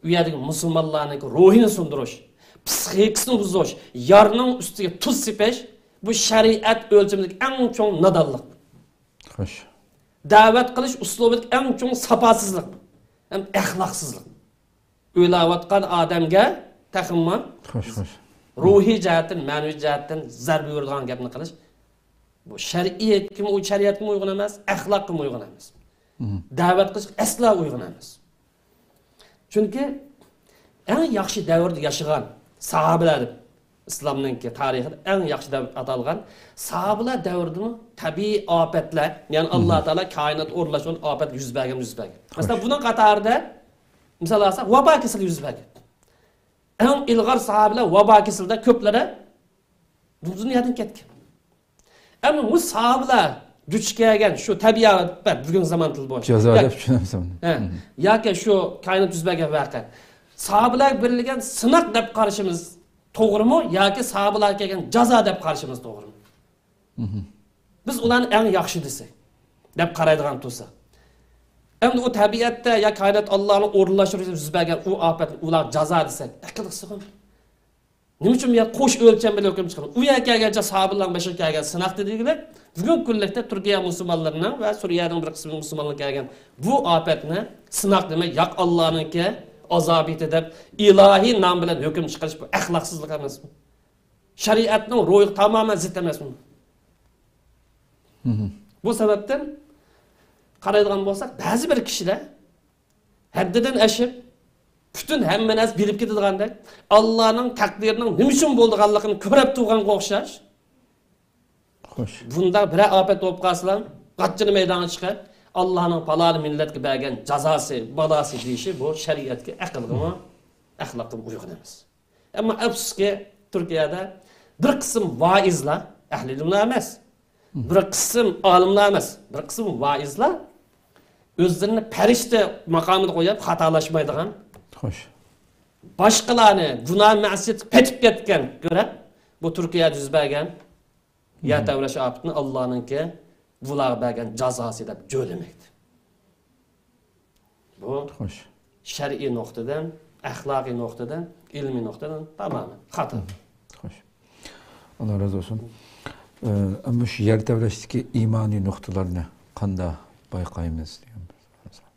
ئۇ يەردىكى مۇسۇلمانلارنىڭكى روھىنى سۇندۇرۇش، پسىخىكىسىنى بۇزۇش، يارنىڭ ئۈستىگە تۇز سېپىش، بۇ شەرىئەت ئۆلچىمىدىكى ئەڭ چوڭ نادانلىق. خوش. دەۋەت قىلىش ئۇسلۇبىدىكى ئەڭ چوڭ ساپاسىزلىق ھەم ئەخلاقسىزلىق. ئۆلۈۋاتقان ئادەمگە تېخىمۇ، خوش، خوش، روھىي جەھەتتىن، مەنىۋى جەھەتتىن زەربە بېرىدىغان گەپنى قىلىش، بۇ شەرئىيەتكىمۇ، شەرىئەتكىمۇ ئۇيغۇن ئەمەس، ئەخلاققىمۇ ئۇيغۇن ئەمەس. دەۋەت قىلىشقا ئەسلا ئۇيغۇن ئەمەس. چۈنكى ئەڭ ياخشى دەۋردە ياشىغان ساھابىلەر دەپ، ئىسلامنىڭكى تارىخىدا ئەڭ ياخشى دەۋر ئاتالغان ساھابىلەر دەۋرىدىمۇ تەبىئىي ئاپەتلەر، يەنى ئاللا تائالا كائىنات ئورۇنلاشقان ئاپەت يۈز بەرگەن، يۈز بەرگەن. مەسىلەن، بۇنىڭ قاتارىدا مىسال ئالساق، ۋابا كېسىلى يۈز بەرگەن. ئەڭ ئىلغار ساھابىلەر ۋابا كېسىلىدە كۆپلىرى بۇ دۇنيادىن كەتكەن. ئەمما بۇ ساھابىلەر دۇچ كەلگەن شۇ تەبىئىي ئاپەت، بۈگۈن زامان تىلى بويىچە، يا-، دەپ چۈشىنەمسەن؟ ھە، ياكى شۇ كائىنات يۈز بەرگەن ۋەقە ساھابىلەرگە بېرىلگەن سىناق دەپ قارىشىمىز توغرىمۇ ياكى ساھابىلەرگە كەلگەن جازا دەپ قارىشىمىز توغرىمۇ؟ بىز ئۇلارنى ئەڭ ياخشى دېسەك، دەپ قارايدىغان تۇرسا، ئەمدى ئۇ تەبىئەتتە يا كائىنات ئاللانىڭ ئورۇنلاشتۇرۇشىدا يۈز بەرگەن ئۇ ئاپەتنى ئۇلارغا جازا دېسەك، ئەقىلگە سىغىدۇ؟ نېمە ئۈچۈن بۇ يەردە قوش ئۆلچەم بىلەن ھۆكۈم چىقىرىلدى؟ ئۇ يەرگە كەلگەنچە ساھابىلەرنىڭ بېشىغا كەلگەن سىناق دېگۈدەك، بۈگۈنكى كۈنلۈكتە تۈركىيە مۇسۇلمانلىرىنىڭ ۋە سۈرىيەنىڭ بىر قىسمى مۇسۇلمانلار كەلگەن بۇ ئاپەتنى سىناق دېمەي، ياق ئاللانىڭكى ئازابىتى دەپ ئىلاھىي نام بىلەن ھۆكۈم چىقىرىش، بۇ ئەخلاقسىزلىق ئەمەسمۇ؟ شەرىئەتنىڭ روھىغا تامامەن زىت ئەمەسمۇ؟ بۇ سەۋەبتىن قارايدىغان بولساق، بەزى بىر كىشىلەر ھەددىدىن ئېشىپ، پۈتۈن ھەممە نەرسە بىلىپ كېتىدىغاندەك، ئاللانىڭ تەقدىرىنىڭ نېمە ئۈچۈن بولىدىغانلىقىنى كۆرۈپ تۇرغانغا ئوخشاش. خوش. بۇنداق بىرەر ئاپەت بولۇپ قالسىلا، غاچچىنى مەيدانغا چىقىپ، ئاللانىڭ پالانى مىللەتكە بەرگەن جازاسى، بالاسى دېيىشى بۇ شەرىئەتكە، ئەقىلگىمۇ، ئەخلاققىمۇ ئۇيغۇن ئەمەس. ئەمما ئەپسۇسكى، تۈركىيەدە بىر قىسىم ۋائىزلار، ئەھلى ئىلىملار ئەمەس، بىر قىسىم ئالىملار ئەمەس، بىر قىسىم ۋائىزلار ئۆزلىرىنى پەرىشتە ماقامىدا قويۇپ، خاتالاشمايدىغان، خوش، باشقىلارنى گۇناھ مەسىيەتكە پېتىپ كەتكەن كۆرە، بۇ تۈركىيەدە يۈز بەرگەن يەر تەۋرەش ئاپىتىنى ئاللانىڭكى بۇلارغا بەرگەن جازاسى دەپ جۆلىمەكتە. بۇ، خوش، شەرئىي نۇقتىدىن، ئەخلاقىي نۇقتىدىن، ئىلمىي نۇقتىدىن تامامەن خاتا. خوش. ئاللا رازى بولسۇن. ئە، مۇشۇ يەر تەۋرەشتىكى ئىمانىي نۇقتىلارنى قانداق بايقايمىز دېگەن بىر سوئال.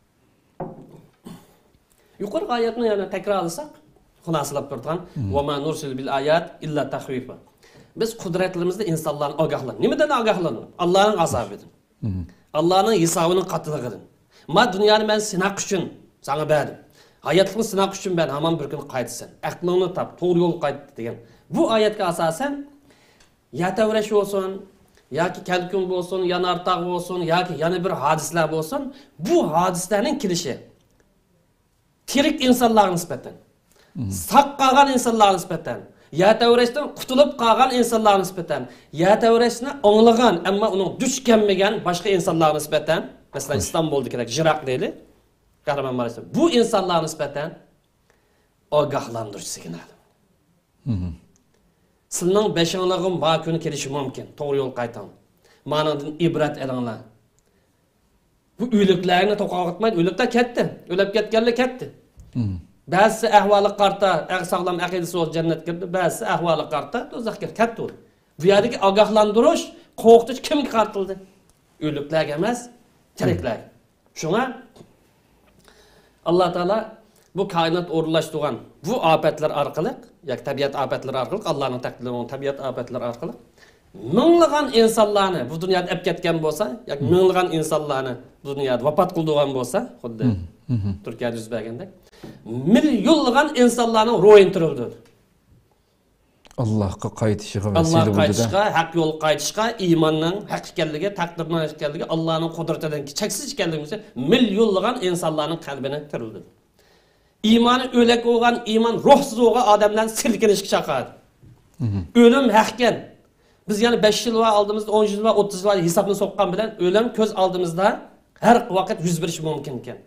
يۇقىرىقى ئايەتنى يەنە تەكرارلىساق، خۇلاسىلاپ بېرىدىغان، «ۋە ما نۇرسىلۇ بىل ئايات ئىللا تەخۋىفا». بىز قۇدرەتلىرىمىزدە ئىنسانلارنى ئاگاھلان-، نېمىدىن ئاگاھلاندۇرۇپ؟ ئاللانىڭ ئازابىدىن. مم. ئاللانىڭ ھېسابىنىڭ قاتتىقلىقىدىن. ما دۇنيانى مەن سىناق ئۈچۈن ساڭا بەردىم. ھاياتلىقنى سىناق ئۈچۈن بەردىم، ھامان بىر كۈنى قايتىسەن. ئەقلىڭنى تاپ، توغرا يولغا قايت دېگەن. بۇ ئايەتكە ئاساسەن، يەر تەۋرەش بولسۇن، ياكى كەلكۈن بولسۇن، يانارتاغ بولسۇن، ياكى يەنە بىر ھادىسىلەر بولسۇن، بۇ ھادىسىلەرنىڭ كېلىشى تىرىك ئىنسانلارغا نىسبەتەن، مم، ساق قالغان ئىنسانلارغا نىسبەتەن، يەر تەۋرەشتىن قۇتۇلۇپ قالغان ئىنسانلارغا نىسبەتەن، يەر تەۋرەشنى ئاڭلىغان، ئەمما ئۇنىڭ دۇچ كەلمىگەن باشقا ئىنسانلارغا نىسبەتەن، مەسىلەن، خوش. ئىستانبۇلدىكىدەك، يىراق دەيلى، قەھرىمان مارالىسى، بۇ ئىنسانلارغا نىسبەتەن ئاگاھلاندۇرۇش سىگنالى. مم. سىلىنىڭ بېشىڭلارغا ما كۈن كېلىشى مۇمكىن. توغرا يولغا قايتىڭ. مانىڭدىن ئىبرەت ئېلىڭلار. بۇ ئۆلۈكلەرنى توقاۋاتمايدۇ. ئۆلۈكلەر كەتتى. ئۆلۈپ كەتكەنلەر كەتتى. مم. بەزىسى ئەھۋالىغا قارىتا، ئەغ-، ساغلام ئەقىدىسى بولسا جەننەتكە كىردى. بەزىسى ئەھۋالىغا قارىتا دوزاخقا كىردى. كەتتى ئۇ. بۇ يەردىكى ئاگاھلاندۇرۇش، قورقۇتۇش كىمگە قارىتىلدى؟ ئۆلۈكلەرگە ئەمەس، تىرىكلەرگە. شۇڭا ئاللا تائالا بۇ كائىنات ئورۇنلاشتۇرغان بۇ ئاپەتلەر ئارقىلىق، ياكى تەبىئەت ئاپەتلىرى ئارقىلىق، ئاللانىڭ تەقدىرى بولغان تەبىئەت ئاپەتلىرى ئارقىلىق مىڭلىغان ئىنسانلارنى بۇ دۇنيادىن ئەپ كەتكەن بولسا، ياكى مىڭلىغان ئىنسانلارنى بۇ دۇنيادا ۋاپات قىلدۇرغان بولسا، خۇددى تۈركىيەدە يۈز بەرگەندەك، مىليونلىغان ئىنسانلارنىڭ روھىنى تىرىلدۈردى. ئاللاھقا قايتىشىغا ۋەسىلە بولدى-دە. ئاللاھقا قايتىشقا، ھەق يولغا قايتىشقا، ئىماننىڭ ھەق ئىكەنلىكى، تەقدىرنىڭ ھەق ئىكەنلىكى، ئاللانىڭ قۇدرىتىنىڭ چەكسىز ئىكەنلىكى بىلسە، مىليونلىغان ئىنسانلارنىڭ قەلبىنى تىرىلدى. ئىمانى ئۆلۈك بولغان، ئىمان روھسىز بولغان ئادەملەرنى سىلكىنىشكە چاقىردى. مم. ئۆلۈم ھەقكەن. بىز يەنە بەش يىل بار ئالدىمىزدا، ئون يىل بار، ئوتتۇز يىل بار ھېسابنى سوققان بىلەن ئۆلۈم كۆز ئالدىمىزدا ھەر ۋاقىت يۈز بېرىشى مۇمكىن ئىكەن.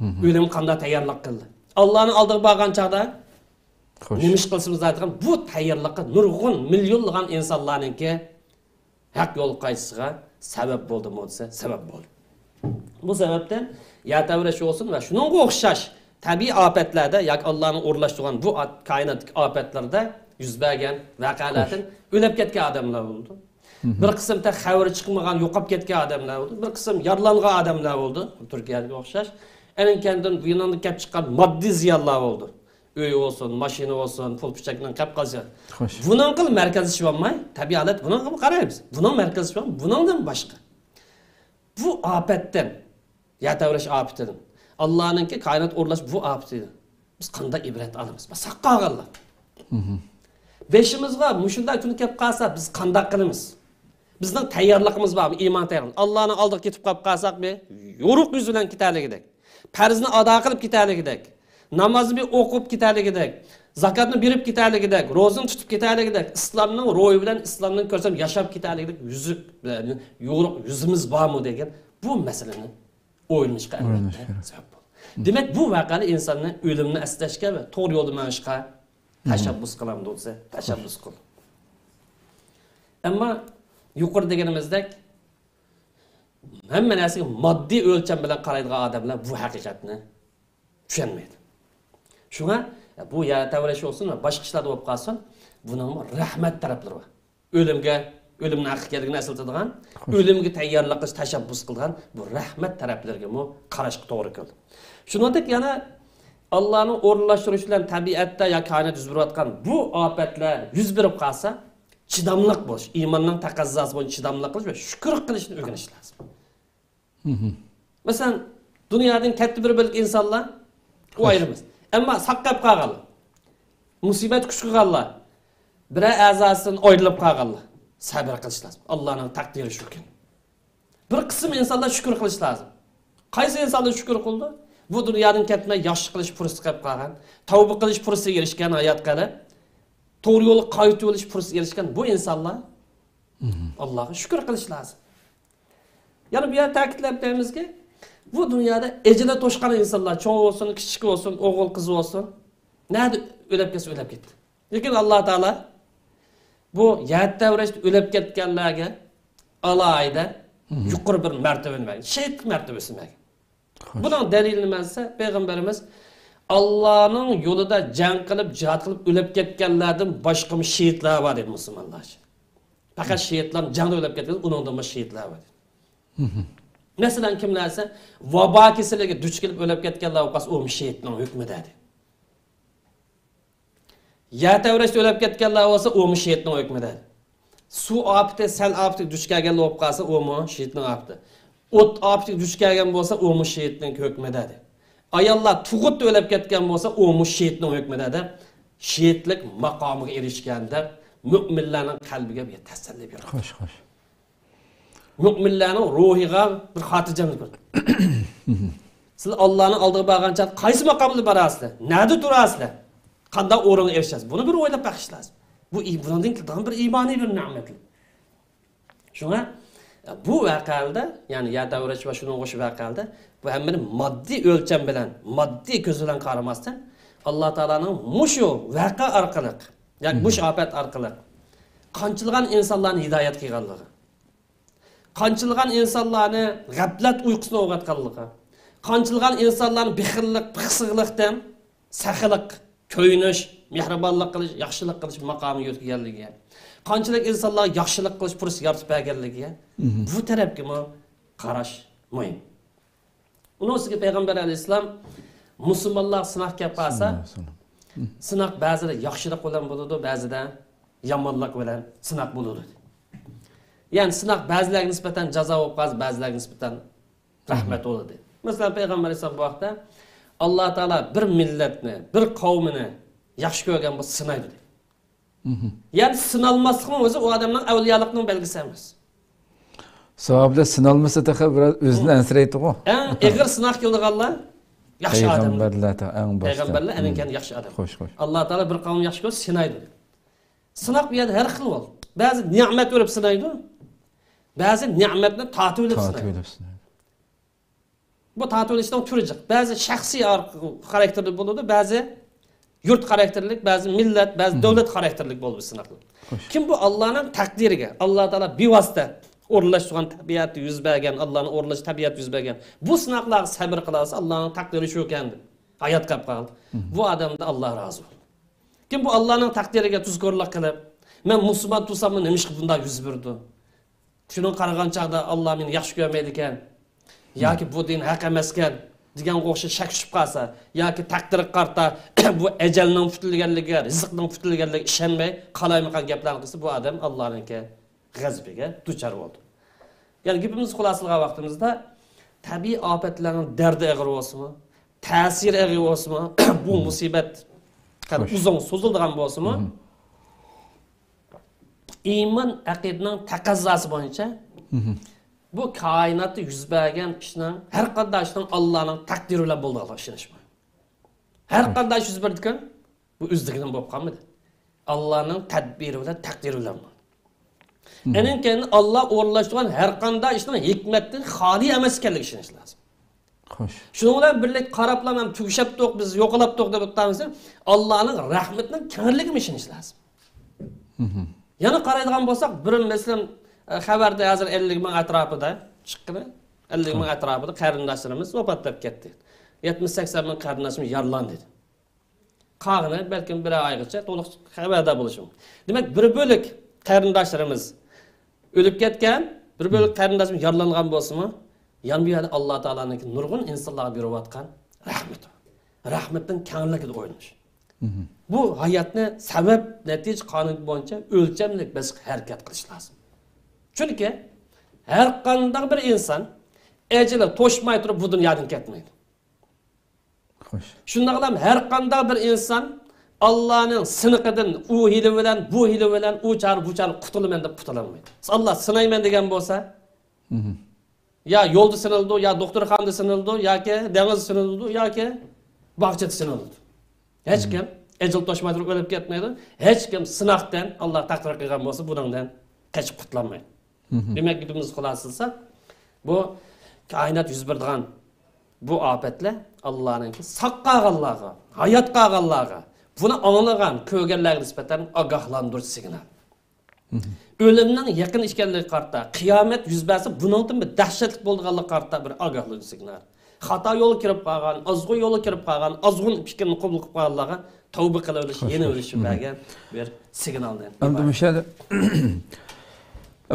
مم. ئۆلۈم قانداق تەييارلىق قىلدى؟ ئاللانىڭ ئالدىغا بارغان چاغدا خوش. نېمە ئىش قىلسىمىز دەيدىغان بۇ تەييارلىققا نۇرغۇن مىليونلىغان ئىنسانلارنىڭكى ھەق يولغا قايتىشىغا سەۋەب بولدىمۇ دېسە، سەۋەب بولدى. بۇ سەۋەبتىن يەر تەۋرەش بولسۇن ۋە شۇنىڭغا ئوخشاش تەبىئىي ئاپەتلەردە ياكى ئاللانىڭ ئورۇنلاشتۇرغان بۇ ئات-، كائىناتتىكى ئاپەتلەردە يۈز بەرگەن ۋەقەلەردىن خوش. ئۆلۈپ كەتكەن ئادەملەر بولىدۇ. مم. بىر قىسىم تېخى خەۋىرى چىقمىغان، يوقاپ كەتكەن ئادەملەر بولىدۇ. بىر قىسىم يارىلانغان ئادەملەر بولىدۇ. تۈركىيەگە ئوخشاش. ئەنە كەينىدىن بۇ يېنىڭدىن كەپ چىققان ماددىي زىيانلار بولىدۇ. ئۆي بولسۇن، ماشىنا بولسۇن، پۇل پۇچاكنىڭ قەپ قالسا. خوش. بۇنىڭغىلا مەركەزلىشىۋالماي، تەبىئىي ھالەت بۇنىڭغا قارايمىز. بۇنىڭ مەركەزلىشىۋالماي، بۇنىڭدىن باشقا. بۇ ئاپەتتىن، يەر تەۋرەش ئاپىتىدىن، ئاللانىڭكى كائىنات ئورۇنلاش بۇ ئاپىتىدىن بىز قانداق ئىبرەت ئالىمىز؟ بىز ساق قالغانلار. مم. بېشىمىزغا مۇشۇنداق كۈن كەپ قالسا، بىز قانداق قىلىمىز؟ بىزنىڭ تەييارلىقىمىز بارمۇ؟ ئىمان تەييارلىقى. ئاللانىڭ ئالدىغا كېتىپ قاپ قالساق، بىر يورۇق يۈز بىلەن كېتەلىگىدەك، پەرزنى ئادا قىلىپ كېتەلىگىدەك، نامازنى بىر ئوقۇپ كېتەلىگىدەك، زاكاتنى بېرىپ كېتەلىگىدەك، روزىنى تۇتۇپ كېتەلىگىدەك، ئىسلامنىڭ روھى بىلەن ئىسلامنى كۆرسەم ياشاپ كېتەلىگىدەك يۈزۈك، يورۇق يۈزىمىز بارمۇ دېگەن بۇ مەسىلىنى ئويلىنىشقا، ئويلىنىش ئەلۋەتتە، كېرەك. سەۋەب بولدى. دېمەك، بۇ ۋەقەلەر ئىنساننى ئۆلۈمنى ئەسلەشكە ۋە توغرا يولدا مېڭىشقا تەشەببۇس قىلامدۇ دېسە، تەشەببۇس قىل. ئەمما يۇقىرى دېگىنىمىزدەك، ھەممە نەرسىگە ماددىي ئۆلچەم بىلەن قارايدىغان ئادەملەر بۇ ھەقىقەتنى چۈشەنمەيدۇ. شۇڭا بۇ يەر تەۋرەش بولسۇن ۋە باشقا ئىشلاردا بولۇپ قالسۇن، بۇنىڭمۇ رەھمەت تەرەپلىرى بار. ئۆلۈمگە، ئۆلۈمنىڭ ھەق ئىكەنلىكىنى ئەسلىتىدىغان، خوش. ئۆلۈمگە تەييارلىق قىلىش تەشەببۇس قىلىدىغان بۇ رەھمەت تەرەپلىرىگىمۇ قاراشقا توغرا كېلىدۇ. شۇنىڭدەك يەنە ئاللانىڭ ئورۇنلاشتۇرۇشى بىلەن تەبىئەتتە يا كائىنات يۈز بېرىۋاتقان بۇ ئاپەتلەر يۈز بېرىپ قالسا، چىداملىق بولۇش، ئىماننىڭ تەقەززاسى بويىچە چىداملىق قىلىش ۋە شۈكۈر قىلىشنى ئۆگىنىش لازىم. مم. مەسىلەن، دۇنيادىن كەتتى بىر بۆلەك ئىنسانلار، ئۇ خوش. ئايرىمىز. ئەمما ساق قېلىپ قالغانلار، مۇسىبەت كۈچ قىلغانلار، بىرەر ئەزاسىدىن ئايرىلىپ قالغانلار سەبرى قىلىش لازىم. ئاللانىڭ تەقدىرى شۇكەن. بىر قىسىم ئىنسانلار شۈكۈر قىلىش لازىم. قايسى ئىنسانلار شۈكۈر قىلىدۇ؟ بۇ دۇنيادىن كەتمەي ياخشى قىلىش پۇرسىتى قېلىپ قالغان، تەۋبە قىلىش پۇرسىتىگە ئېرىشكەن ھايات قېلىپ، توغرا يولغا قايتىۋېلىش پۇرسىتىگە ئېرىشكەن بۇ ئىنسانلار مم. ئاللاغا شۈكۈر قىلىش لازىم. يەنە بۇ يەردە تەكىتلەپ ئۆتەيمىزكى، بۇ دۇنيادا ئەجىلى توشقان ئىنسانلار، چوڭ بولسۇن، كىچىك بولسۇن، ئوغۇل، قىز بولسۇن، نەدە ئۆلۈپ كەتسە ئۆلۈپ كەتتى. لېكىن ئاللا تائالا بۇ يەر تەۋرەشتە ئۆلۈپ كەتكەنلەرگە ئالاھىدە مم. يۇقىرى بىر مەرتىۋىنى بەرگەن، شېھىتلىك مەرتىۋىسىنى بەرگەن. خوش. بۇنىڭ دەلىلى نېمە دېسە، پەيغەمبىرىمىز، «ئاللانىڭ يولىدا جەڭ قىلىپ، جىھاد قىلىپ ئۆلۈپ كەتكەنلەردىن باشقىمۇ شېھىتلەر بار؟» دېدى مۇسۇلمانلار ئىچىدە. پەقەت شېھىتلار جەڭدە ئۆلۈپ كەتكەن، ئۇنىڭدىنمۇ شېھىتلەر بار دېدى. مم. مەسىلەن، كىملەر دېسە، ۋابا كېسىلىگە دۇچ كېلىپ ئۆلۈپ كەتكەنلەر بولۇپ قالسا، ئۇمۇ شېھىتنىڭ ھۆكمىدە دېدى. يەر تەۋرەشتە ئۆلۈپ كەتكەنلەر بولسا، ئۇمۇ شېھىتنىڭ ھۆكمىدە. سۇ ئاپىتى، سەل ئاپىتىگە دۇچ كەلگەنلەر بولۇپ قالسا، ئۇمۇ شېھىتنىڭ ئاپىتى. ئوت ئاپىتىگە دۇچ كەلگەن بولسا، ئۇمۇ شېھىتنىڭ ھۆكمىدە، دەيدۇ. ئاياللار تۇغۇتتا ئۆلۈپ كەتكەن بولسا، ئۇمۇ شېھىتنىڭ ھۆكمىدە، دەپ، شېھىتلىك ماقامىغا ئېرىشكەن، دەپ، مۆمىنلەرنىڭ قەلبىگە بىر تەسەللى بېرىدۇ. خوش، خوش. مۆمىنلەرنىڭ روھىغا بىر خاتىرجەملىك بېرىدۇ. سىلەر ئاللانىڭ ئالدىغا بارغان چاغدا قايسى ماقامدا باراسىلەر؟ نەدە تۇراسىلەر؟ قانداق ئورۇنغا ئېرىشەسىز؟ بۇنى بىر ئويلاپ بېقىش لازىم. بۇ ئى-، بۇنىڭدىن كېيىن بىر ئىمانىي بىر نېمەت. شۇڭا بۇ ۋەقەلەردە، يەنى يەر تەۋرەش ۋە شۇنىڭغا ئوخشاش ۋەقەلەردە بۇ ھەممىنى ماددىي ئۆلچەم بىلەن، ماددىي كۆز بىلەن قارىماستىن، ئاللا تائالانىڭ مۇشۇ ۋەقە ئارقىلىق، ياكى مۇشۇ ئاپەت ئارقىلىق قانچىلىغان ئىنسانلارنى ھىدايەت قىلغانلىقى، قانچىلىغان ئىنسانلارنى غەپلەت ئۇيقۇسىنى ئويغاتقانلىقى، قانچىلىغان ئىنسانلارنى بېخىللىق، پىخسىقلىقتىن سەخىلىق، كۆيۈنۈش، مېھرىبانلىق قىلىش، ياخشىلىق قىلىش ماقامىغا يۆتكىگەنلىكىگە، قانچىلىك ئىنسانلارغا ياخشىلىق قىلىش پۇرسىتى يارىتىپ بەرگەنلىكىگە، بۇ تەرەپكىمۇ قاراش مۇھىم. ئۇنىڭ ئۈستىگە پەيغەمبەر ئەلەيھىسسالام مۇسۇلمانلارغا سىناق كەپ قالسا، سىناق بەزىدە ياخشىلىق بىلەن بولىدۇ، بەزىدە يامانلىق بىلەن سىناق بولىدۇ. يەنى سىناق بەزىلەرگە نىسبەتەن جازا بولۇپ قالسا، بەزىلەرگە نىسبەتەن رەھمەت بولىدۇ. مەسىلەن، پەيغەمبەر ئەلەيھىسسالام بۇ ھەقتە، ئاللا تائالا بىر مىللەتنى، بىر قەۋمنى ياخشى كۆرگەن بولسا سىنايدۇ، دېدى. يەنى سىنالماسلىقنىڭ ئۆزى ئۇ ئادەمنىڭ ئەۋلىيالىقنىڭ بەلگىسى ئەمەس. ساھابىلەر سىنالمىسا تېخى بىراز ئۆزىنى ئەنسىرەيتتىغۇ. ئەڭ ئېغىر سىناق كېلىدىغانلار ياخشى ئادەملەر. پەيغەمبەرلەر تا-، ئەڭ باشتا. پەيغەمبەرلەر ئەنە كەينى ياخشى ئادەم. خوش، خوش. ئاللا تائالا بىر قەۋم ياخشى كۆرسە سىنايدۇ. سىناق بۇ يەردە ھەر خىل بولىدۇ. بەزى نېمەت بېرىپ سىنايدۇ. بەزى نېمەتنى تارتىۋېلىپ سىنايدۇ. تارتىۋېلىپ سىنايدۇ. بۇ تارتىۋېلىشنىڭ تۈرى جىق. بەزى شەخسىي ئار-، خاراكتېرلىك بولىدۇ، بەزى يۇرت خاراكتېرلىك، بەزى مىللەت، بەزى دۆلەت خاراكتېرلىك بولىدۇ بۇ سىناقلار. خوش. كىم بۇ ئاللانىڭ تەقدىرىگە، ئاللا تائالا بىۋاسىتە ئورۇنلاشتۇرغان تەبىئەتتە يۈز بەرگەن، ئاللانىڭ ئورۇنلاشتۇرغان تەبىئەتتە يۈز بەرگەن بۇ سىناقلارغا سەبرى قىلالىسا، ئاللانىڭ تەقدىرى شۇكەن دەپ ھايات قاپ قالدى. بۇ ئادەمدىن ئاللا رازى بولىدۇ. كىم بۇ ئاللانىڭ تەقدىرىگە تۇزكورلۇق قىلىپ، مەن مۇسۇلمان تۇرساممۇ نېمىشقا بۇنداق يۈز بېرىدۇ؟ شۇنىڭغا قارىغان چاغدا ئاللا مېنى ياخشى كۆرمەيدىكەن ياكى بۇ دىن ھەق ئەمەسكەن دېگەنگە ئوخشاش شەك چۈشۈپ قالسا ياكى تەقدىرگە قارىتا بۇ ئەجەلنىڭ پۈتۈلگەنلىكى، رىزىقنىڭ پۈتۈلگەنلىكىگە ئىشەنمەي قالايمىقان گەپلەرنى قىلسا، بۇ ئادەم ئاللانىڭكى غەزىپىگە دۇچار بولىدۇ. يەنى گېپىمىزنى خۇلاسىلىغان ۋاقتىمىزدا، تەبىئىي ئاپەتلەرنىڭ دەردى ئېغىر بولسىمۇ، تەسىرى ئېغىر بولسىمۇ، بۇ مۇسىبەت قەدەر ئۇزۇن سوزۇلىدىغان بولسىمۇ، ئىمان ئەقىدىنىڭ تەقەززاسى بويىچە بۇ كائىناتتا يۈز بەرگەن ئىشنىڭ، ھەر قانداق ئىشنىڭ ئاللانىڭ تەقدىرى بىلەن بولىدىغانلىقىغا ئىشىنىش بار. ھەر قانداق ئىش يۈز بېرىدىكەن، بۇ ئۆزلۈكىدىن بولۇپ قالمىدى. ئاللانىڭ تەدبىرى بىلەن، تەقدىرى بىلەن بولدى. ئېنىڭ كەينىدىن ئاللا ئورۇنلاشتۇرغان ھەر قانداق ئىشنىڭ ھېكمەتتىن خالىي ئەمەس ئىكەنلىكىگە ئىشىنىش لازىم. خوش. شۇنىڭ بىلەن بىرلىكتە قاراپلا، مەن تۈگىشەپتۇق، بىز يوقىلاپتۇق دەپ ئولتۇرمىسا، ئاللانىڭ رەھمىتىنىڭ كەڭلىكىگە ئىشىنىش لازىم. يەنە قارايدىغان بولساق، بىر مەسىلەن، خەۋەردە ھازىر ئەللىك مىڭ ئەتراپىدا چىققىنى، ئەللىك مىڭ ئەتراپىدا قېرىنداشلىرىمىز ۋاپات تاپقان كەتتى. يەتمىش سەكسەن مىڭ قېرىنداشىمىز يارىلاندى. قالغىنى بەلكىم بىرەر ئايغىچە تولۇق خەۋەردار بولۇشۇم. دېمەك، بىر بۆلەك قېرىنداشلىرىمىز ئۆلۈپ كەتكەن، بىر بۆلەك قېرىنداشلىرىمىز يارىلانغان بولسىمۇ، يەنە بۇ يەردە ئاللا تائالانىڭكى نۇرغۇن ئىنسانلارغا بېرىۋاتقان رەھمىتى. رەھمىتىنىڭ كەڭلىكىدە ئويلىنىش. بۇ ھاياتنى سەۋەب، نەتىجە قانۇنى بويىچە ئۆلچەملىك بېسىققا ھەرىكەت قىلىش لازىم. چۈنكى ھەر قانداق بىر ئىنسان ئەجىلى توشماي تۇرۇپ بۇ دۇنيادىن كەتمەيدۇ. خوش. شۇنداقلا ھەر قانداق بىر ئىنسان ئاللانىڭ سىنىقىدىن ئۇ ھىيلە بىلەن، بۇ ھىيلە بىلەن، ئۇ چارە، بۇ چارە قۇتۇلىمەن دەپ قۇتۇلالمايدۇ. ئاللا سىنايمەن دېگەن بولسا، يا يولدا سىنىلىدۇ، يا دوختۇرخانىدا سىنىلىدۇ، ياكى دېڭىزدا سىنىلىدۇ، ياكى باغچىدا سىنىلىدۇ. ھېچكىم ئەجىل توشماي تۇرۇپ ئۆلۈپ كەتمەيدۇ. ھېچكىم سىناقتىن، ئاللا تەقدىر قىلغان بولسا، بۇنىڭدىن قېچىپ قۇتۇلالمايدۇ. دېمەك، گېپىمىزنى خۇلاسىلىساق، بۇ كائىنات يۈز بېرىدىغان بۇ ئاپەتلەر ئاللانىڭكى ساق قالغانلارغا، ھايات قالغانلارغا، بۇنى ئاڭلىغان، كۆرگەنلەرگە نىسبەتەن ئاگاھلاندۇرۇش سىگنال. ئۆلۈمنىڭ يېقىن ئىكەنلىكىگە قارىتا، قىيامەت يۈز بەرسە، بۇنىڭدىن بىر دەھشەتلىك بولىدىغانلىقىغا قارىتا بىر ئاگاھلاندۇرۇش سىگنال. خاتا يولغا كىرىپ قالغان، ئازغۇن يولغا كىرىپ قالغان، ئازغۇن پىكىرنى قوبۇل قىلىپ قالغانلارغا تەۋبە قىلىۋېلىش، يېنىۋېلىش بەرگەن بىر سىگنالدىن ئەمدى ئىبارەت. مۇشۇ يەردە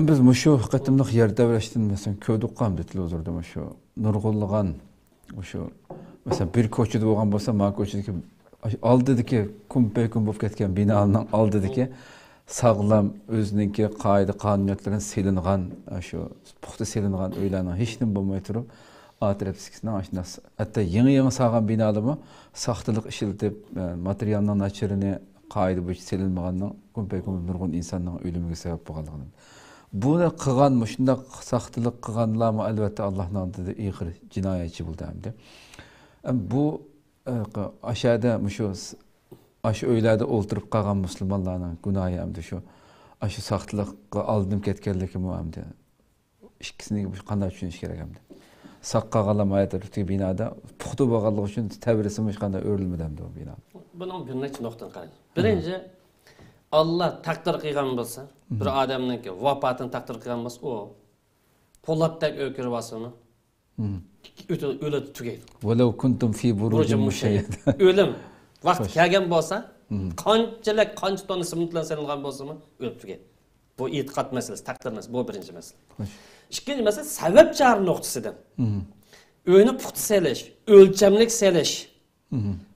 بىز مۇشۇ قېتىملىق يەر تەۋرەشتىن، مەسىلەن، كۆردۇققۇ ئەمدى تېلېۋىزوردا مۇشۇ نۇرغۇنلىغان، مۇشۇ، مەسىلەن، بىر كوچىدا بولغان بولسا، ما كوچىدىكى ئاشۇ ئالدىدىكى كۇمپەيكۇم بولۇپ كەتكەن بىنانىڭ ئالدىدىكى ساغلام، ئۆزىنىڭكى قائىدە-قانۇنىيەتلىرىنى سېلىنغان، ئاشۇ پۇختا سېلىنغان ئۆيلەرنىڭ ھېچنېمە بولماي تۇرۇپ، ئارقا تەرەپتىكىسىنىڭ ئاشۇنداق، ھەتتا يېڭى-يېڭى سالغان بىنالىرمۇ ساختىلىق ئىشلىتىپ، ئە، ماتېرىيالنىڭ ناچىرىنى قائىدە بويىچە سېلىنمىغاننىڭ كۇمپەيكۇم نۇرغۇن ئىنساننىڭ ئۆلۈمىگە سەۋەب بولغانلىقىنى. بۇنى قىلغان، مۇشۇنداق ساختىلىق قىلغانلارمۇ ئەلۋەتتە ئاللاھنىڭ ئالدىدا ئېغىر جىنايەتچى بولدى ئەمدى. ئە، بۇ، ئە، ق-، ئاشەدە مۇشۇ س-، ئاشۇ ئۆيلەردە ئولتۇرۇپ قالغان مۇسۇلمانلارنىڭ گۇناھى ئەمدى شۇ، ئاشۇ ساختىلىققا ئالدىنىپ كەتكەنلىكىمۇ ئەمدى ئىككىسىنى قانداق چۈشىنىش كېرەك ئەمدى؟ ساق قالغانلار مايا تەرەپتىكى بىنادا پۇختا بولغانلىقى ئۈچۈن تەۋرىسىمۇ ھېچقانداق ئۆرۈلمىدى ئەمدى ئۇ بىنا. بۇنىڭ بىر نەچچە نۇقتىدىن قارايلى. بىرىنچى، ئاللا تەقدىر قىلغان بولسا، بىر ئادەمنىڭكى ۋاپاتىنى تەقدىر قىلغان بولسا، ئۇ پولاتتەك ئۆكۈرۈۋالسىمۇ، ئۆتە-، ئۆلىدۇ، تۈگەيدۇ. ولو كنتم في بروج مشيدة. ئۆلۈم ۋاقتى كەلگەن بولسا، قانچىلىك، قانچە توننا سېمونت بىلەن سېلىنغان بولسىمۇ، ئۆلۈپ تۈگەيدۇ. بۇ ئېتىقاد مەسىلىسى، تەقدىر مەسىلىسى. بۇ بىرىنچى مەسىلە. ئىككىنچى مەسىلە، سەۋەب چارە نۇقتىسىدىن. ئۆينى پۇختا سېلىش، ئۆلچەملىك سېلىش،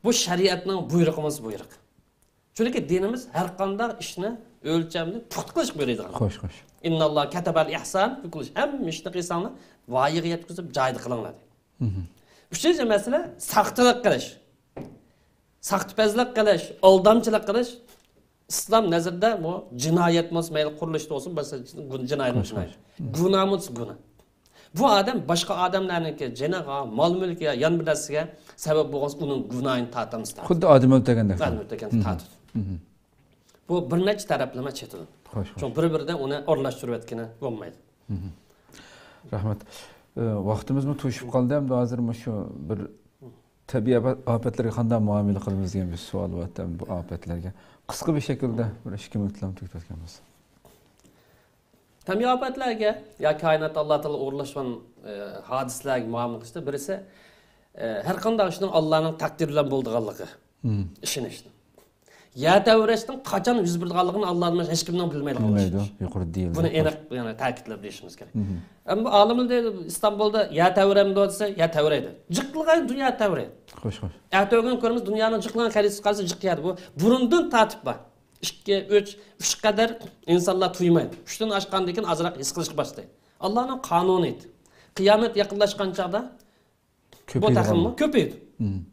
بۇ شەرىئەتنىڭ بۇيرۇقى ئەمەس، بۇيرۇق. چۈنكى دىنىمىز ھەر قانداق ئىشنى ئۆلچەملىك، پۇختا قىلىشقا بۇيرۇيدىغان. خوش، خوش. إن الله كتب الإحسان في كل شيء. ھەممە ئىشنى قىلساڭلار، ۋايىغا يەتكۈزۈپ، جايىدا قىلىڭلار دەيدۇ. ئۈچىنچى مەسىلە، ساختىلىق قىلىش. ساختىپەزلىك قىلىش، ئالدامچىلىق قىلىش ئىسلام نەزىرىدە بۇ جىنايەت بولسا، مەيلى قۇرۇلۇشتا بولسۇن، باشقا جىنايەت، جىنايەت. گۇناھ بولسا گۇناھ. بۇ ئادەم باشقا ئادەملەرنىڭكى جېنىغا، مال-مۈلكىگە، يەنە بىر نەرسىگە سەۋەب بولغان بولسا، ئۇنىڭ گۇناھىنى تارتىمىز، تارتىمىز. خۇددى ئادەم ئۆلتۈرگەندەك. ئادەم ئۆلتۈرگەندەك تارتىدۇ. بۇ بىر نەچچە تەرەپلىمە چېتىدۇ. خوش، خوش. شۇڭا بىر-بىرىدە ئۇنى ئورۇنلاشتۇرۇۋەتكىنى بولمايدۇ. رەھمەت. ئى، ۋاقتىمىزمۇ توشۇپ قالدى، ئەمدى ھازىر مۇشۇ بىر تەبىئىي ئاپەت-، ئاپەتلەرگە قانداق مۇئامىلە قىلىمىز دېگەن بىر سوئال بار، ئەمدى بۇ ئاپەتلەرگە قىسقا بىر شەكىلدە بىر ئىككى مىنۇتلام تۈگىتىۋەتكەن بولسا. تەبىئىي ئاپەتلەرگە يا كائىناتتا ئاللا تائالا ئورۇنلاشقان، ئى، ھادىسىلەرگە مۇئامىلە قىلىشتا بىرسى، ئى، ھەر قانداق ئىشنىڭ ئاللانىڭ تەقدىرى بىلەن بولىدىغانلىقى، ئىشىنىش. يەر تەۋرەشنىڭ قاچان يۈز بېرىدىغانلىقىنى ئاللادىن باشقا ھېچكىمنىڭ بىلمەيدىغانلىقى. بىلمەيدۇ، يۇقىرىدا دېيىلدى. بۇنى ئېنىق، يەنى تەكىتلەپ دېيىشىمىز كېرەك. ئەمما ئالىملار دەيدۇ، ئىستانبۇلدا يەر تەۋرەمدۇ دېسە، يەر تەۋرەيدۇ. جىقلىغان دۇنيا تەۋرەيدۇ. خوش، خوش. ئەتىگۈن كۆرىمىز، دۇنيانىڭ جىقلىغان خەرىتىسىگە قارىسا، جىق يەردە بۇ. بۇرۇندىن تارتىپ بار. ئىككى، ئۈچ، ئۈچ قەدەر ئىنسانلار تۇيمايدۇ. ئۈچتىن ئاشقاندىن كېيىن ئازراق ھېس قىلىشقا باشلايدۇ. ئاللانىڭ قانۇنى ئىدى. قىيامەت يېقىنلاشقان چاغدا بۇ تېخىمۇ كۆپىيىدۇ.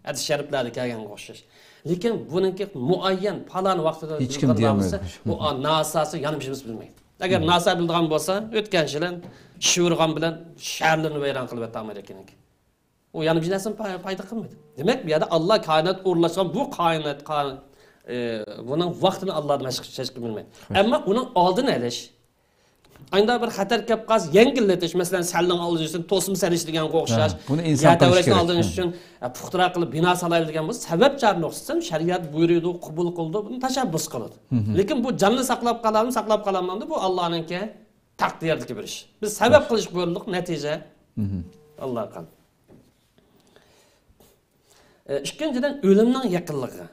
ھەدىس شەرىپلەردە كەلگەنگە ئوخشاش. لېكىن بۇنىڭكى مۇئەييەن پالان ۋاقتىدا ھېچكىم دېيەلمەيدۇ. بۇ ناساسى يەنە بىرىمىز بىلمەيدۇ. ئەگەر ناسا بىلىدىغان بولسا، ئۆتكەن يىلى شىۋىرغان بىلەن شەھەرلىرىنى ۋەيران قىلىۋەتتى ئامېرىكىنىڭكى. ئۇ يەنە بىر نەرسىنى پاي-، پايدا قىلمىدى. دېمەك، بۇ يەردە ئاللا كائىنات ئورۇنلاشقان بۇ كائىنات، كائىنات، ئى، بۇنىڭ ۋاقتىنى ئاللا ھېچ، ھېچكىم بىلمەيدۇ. ئەمما ئۇنىڭ ئالدىنى ئېلىش، ئاينىدا بىر خەتەر كەپ قالسا، يەڭگىللىتىش، مەسىلەن، سەلنىڭ ئالدىنى ئېلىش ئۈچۈن توسما سېلىش دېگەنگە ئوخشاش. بۇنى ئىنسان يەر تەۋرەشنى ئالدىنى ئېلىش ئۈچۈن، ئە، پۇختىراق قىلىپ بىنا سالايلى دېگەن بولسا، سەۋەب چارە نۇقتىسىدىن شەرىئەت بۇيرۇيدۇ، قوبۇل قىلىدۇ، بۇنى تەشەببۇس قىلىدۇ. لېكىن بۇ جاننى ساقلاپ قالامدۇ، ساقلاپ قالالمامدۇ، بۇ ئاللانىڭكى تەقدىرىدىكى بىر ئىش. بىز سەۋەب قىلىش بۇيرۇلدۇق، نەتىجە ئاللا قان. ئە، ئىككىنچىدىن، ئۆلۈمنىڭ يېقىنلىقى.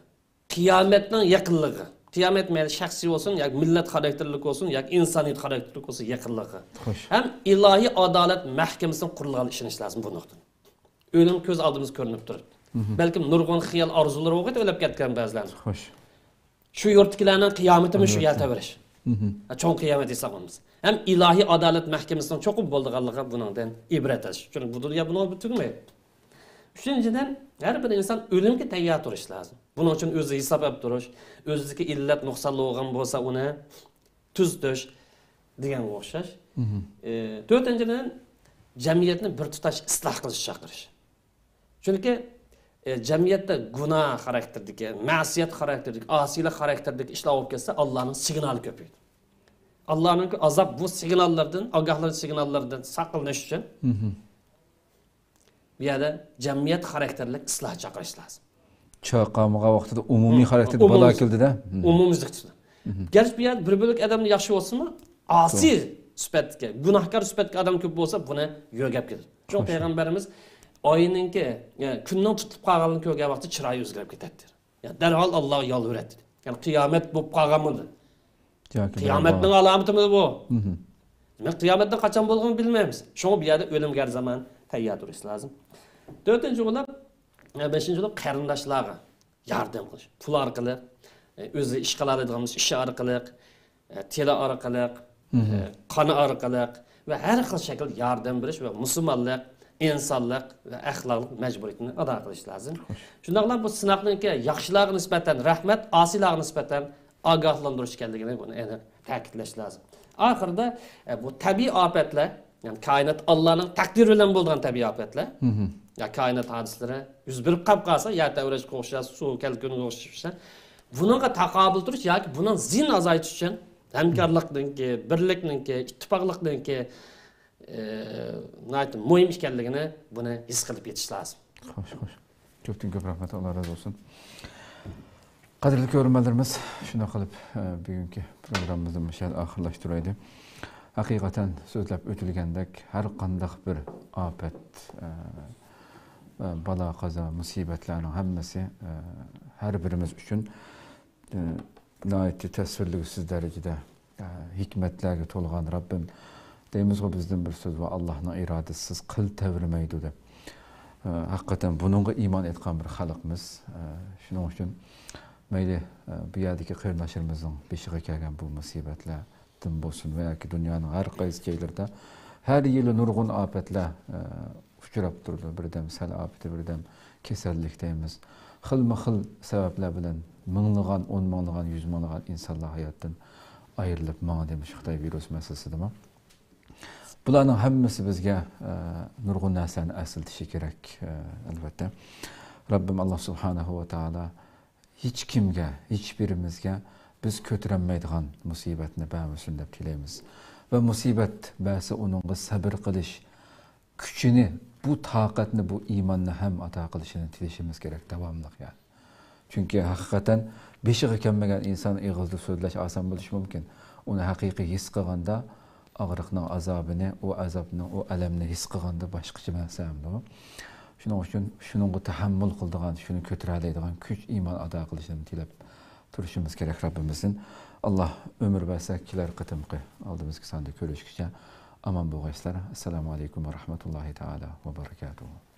قىيامەتنىڭ يېقىنلىقى. قىيامەت مەيلى شەخسىي بولسۇن، ياكى مىللەت خاراكتېرلىك بولسۇن، ياكى ئىنسانىيەت خاراكتېرلىك بولسۇن، يېقىنلىقى. خوش. ھەم ئىلاھىي ئادالەت مەھكىمىسىنىڭ قۇرۇلغانلىقىغا ئىشىنىش لازىم بۇ نۇقتىدا. ئۆلۈم كۆز ئالدىمىزدا كۆرۈنۈپ تۇرۇپتۇ. بەلكىم نۇرغۇن خىيال ئارزۇلىرى بولغاچ ئۆلۈپ كەتكەن بەزىلەر. خوش. شۇ يۇرتتىكىلەرنىڭ قىيامىتىمۇ شۇ يەر تەۋرەش. ھە، چوڭ قىيامەت ھېسابلىنىمىز. ھەم ئىلاھىي ئادالەت مەھكىمىسىنىڭ چوقۇم بولىدىغانلىقى بۇنىڭدىن ئىبرەت ئېلىش. چۈنكى بۇ دۇنيا بۇنىڭ بىلەن تۈگىمەيدۇ. ئۈچىنچىدىن، ھەر بىر ئىنسان ئۆلۈمگە تەييار تۇرۇش لازىم. بۇنىڭ ئۈچۈن ئۆزى ھېساب ئېلىپ تۇرۇش، ئۆزىدىكى ئىللەت نۇقسانلىق بولغان بولسا ئۇنى تۈزىتىش دېگەنگە ئوخشاش. ئى، تۆتىنچىدىن، جەمئىيەتنى بىر تۇتاش ئىسلاھ قىلىش چاقىرىش. چۈنكى، ئى، جەمئىيەتتە گۇناھ خاراكتېرىدىكى، مەسىيەت خاراكتېرىدىكى، ئاسىيلىق خاراكتېرىدىكى ئىشلار بولۇپ كەتسە، ئاللانىڭ سىگنالى كۆپىيىدۇ. ئاللانىڭ ئازاب بۇ سىگناللىرىدىن، ئاگاھلاندۇرۇش سىگناللىرىدىن ساقلىنىش ئۈچۈن بۇ يەردە جەمئىيەت خاراكتېرلىك ئىسلاھ چاقىرىش لازىم. چاقىرمىغان ۋاقتىدا ئومۇمىي خاراكتېردا بالا كېلىدىدە. ئومۇميۈزلۈك. گەرچە بۇ يەردە بىر بۆلەك ئادەمدە ياخشى بولسىمۇ، ئاسىي سۈپەتتىكى، گۇناھكار سۈپەتتىكى ئادەم كۆپ بولسا، بۇنى يۆگەپ كېتىدۇ. شۇڭا پەيغەمبىرىمىز ئاينىڭكى، يا، كۈننىڭ تۇتۇلۇپ قالغانلىقىنى كۆرگەن ۋاقتىدا چىرايى ئۆزگىرىپ كېتەتتى. يا، دەرھال ئاللاغا يالۋۇراتتى. يەنى قىيامەت بولۇپ قالغانمىدى؟ قىيامەتنىڭ ئالامىتىمىدى بۇ؟ دېمەك، قىيامەتنىڭ قاچان بولغىنىنى بىلمەيمىز. شۇڭا بۇ يەردە ئۆلۈمگە ھەر زامان تەييار تۇرۇش لازىم. تۆتىنچى بولۇپ، ئە، بەشىنچى بولۇپ، قېرىنداشلارغا ياردەم قىلىش. پۇل ئارقىلىق، ئۆزى ئىش قىلالايدىغان بولسا ئىش ئارقىلىق، تىلى ئارقىلىق، قانى ئارقىلىق ۋە ھەر خىل شەكىلدە ياردەم بېرىش ۋە مۇسۇلمانلىق، ئىنسانلىق ۋە ئەخلاقلىق مەجبۇرىيىتىنى ئادا قىلىش لازىم. شۇنداقلا بۇ سىناقنىڭكى ياخشىلارغا نىسبەتەن رەھمەت، ئاسىيلارغا نىسبەتەن ئاگاھلاندۇرۇش ئىكەنلىكىنى بۇنى ئېنىق تەكىتلەش لازىم. ئاخىرىدا، ئە، بۇ تەبىئىي ئاپەتلەر، يەنى كائىنات ئاللانىڭ تەقدىرى بىلەن بولىدىغان تەبىئىي ئاپەتلەر، يا كائىنات ھادىسىلىرى يۈز بېرىپ قاپ قالسا، يەر تەۋرەشكە ئوخشاش، سۇ كەلكۈنگە ئوخشاش، بۇنىڭغا تاقابىل تۇرۇش ياكى بۇنىڭ زىيىنىنى ئازايتىش ئۈچۈن ھەمكارلىقنىڭكى، بىرلىكنىڭكى، ئىتتىپاقلىقنىڭكى، ئە، ناھايىتى مۇھىم ئىكەنلىكىنى بۇنى ھېس قىلىپ يېتىش لازىم. خوش، خوش. كۆپتىن كۆپ رەھمەت، ئاللا رازى بولسۇن. قەدىرلىك كۆرۈرمەنلىرىمىز، شۇنداق قىلىپ، ئە، بۈگۈنكى پروگراممىمىزنى مۇشۇ يەردە ئاخىرلاشتۇرايلى. ھەقىقەتەن سۆزلەپ ئۆتۈلگەندەك، ھەر قانداق بىر ئاپەت، ئە، ئە، بالا-قازا، مۇسىبەتلەرنىڭ ھەممىسى، ئە، ھەر بىرىمىز ئۈچۈن، ئە، ناھايىتى تەسۋىرلىگۈسىز دەرىجىدە، ئە، ھېكمەتلەرگە تولغان رەببىم دەيمىزغۇ، بىزدىن بىر سۆز بار، ئاللاھنىڭ ئىرادىسىسىز قىل تەۋرىمەيدۇ دەپ. ئە، ھەقىقەتەن بۇنىڭغا ئىمان ئېيتقان بىر خەلقمىز. ئە، شۇنىڭ ئۈچۈن مەيلى، ئە، بۇ يەردىكى قېرىنداشلىرىمىزنىڭ بېشىغا كەلگەن بۇ مۇسىبەتلەردىن بولسۇن ۋە ياكى دۇنيانىڭ ھەر قايسى جايلىرىدا ھەر يىلى نۇرغۇن ئاپەتلەر، ئە، ئۇچراپ تۇرىدۇ. بىردەم سەل ئاپىتى، بىردەم كېسەللىك دەيمىز. خىلمۇ خىل سەۋەبلەر بىلەن مىڭلىغان، ئون مىڭلىغان، يۈز مىڭلىغان ئىنسانلار ھاياتتىن ئايرىلىپ ماڭدى مۇشۇ خىتاي ۋىرۇس مەسىلىسىدىمۇ. بۇلارنىڭ ھەممىسى بىزگە، ئە، نۇرغۇن نەرسىلەرنى ئەسلىتىشى كېرەك، ئە، ئەلۋەتتە. رەببىم ئاللا سۇبھانەھۇ ۋە تائالا ھېچ كىمگە، ھېچ بىرىمىزگە بىز كۆتۈرەلمەيدىغان مۇسىبەتنى بەرمىسۇن دەپ تىلەيمىز. ۋە مۇسىبەت بەرسە ئۇنىڭغا سەبىر قىلىش كۈچىنى، بۇ تاقەتنى، بۇ ئىماننى ھەم ئاتا قىلىشىنى تىلىشىمىز كېرەك داۋاملىق، يەنى. چۈنكى ھەقىقەتەن بېشىغا كەلمىگەن ئىنسان ئېغىزدا سۆزلەش ئاسان بولۇشى مۇمكىن. ئۇنى ھەقىقىي ھېس قىلغاندا، ئاغرىقنىڭ ئازابىنى، ئۇ ئازابنىڭ، ئۇ ئەلەمنى ھېس قىلغاندا باشقىچە نەرسە ئەمدى ئۇ. شۇنىڭ ئۈچۈن شۇنىڭغا تەھەممۇل قىلىدىغان، شۇنى كۆتۈرەلەيدىغان كۈچ، ئىمان ئاتا قىلىشىنى تىلەپ تۇرۇشىمىز كېرەك رەببىمىزدىن. ئاللا ئۆمۈر بەرسە، كېلەر قېتىمقى ئالدىمىزدىكى ساندا كۆرۈشكىچە ئامان بولغايسىلەر. ئەسسالامۇ ئەلەيكۇم ۋە رەھمەتۇللاھى تائالا ۋە بەرىكاتۇھۇ.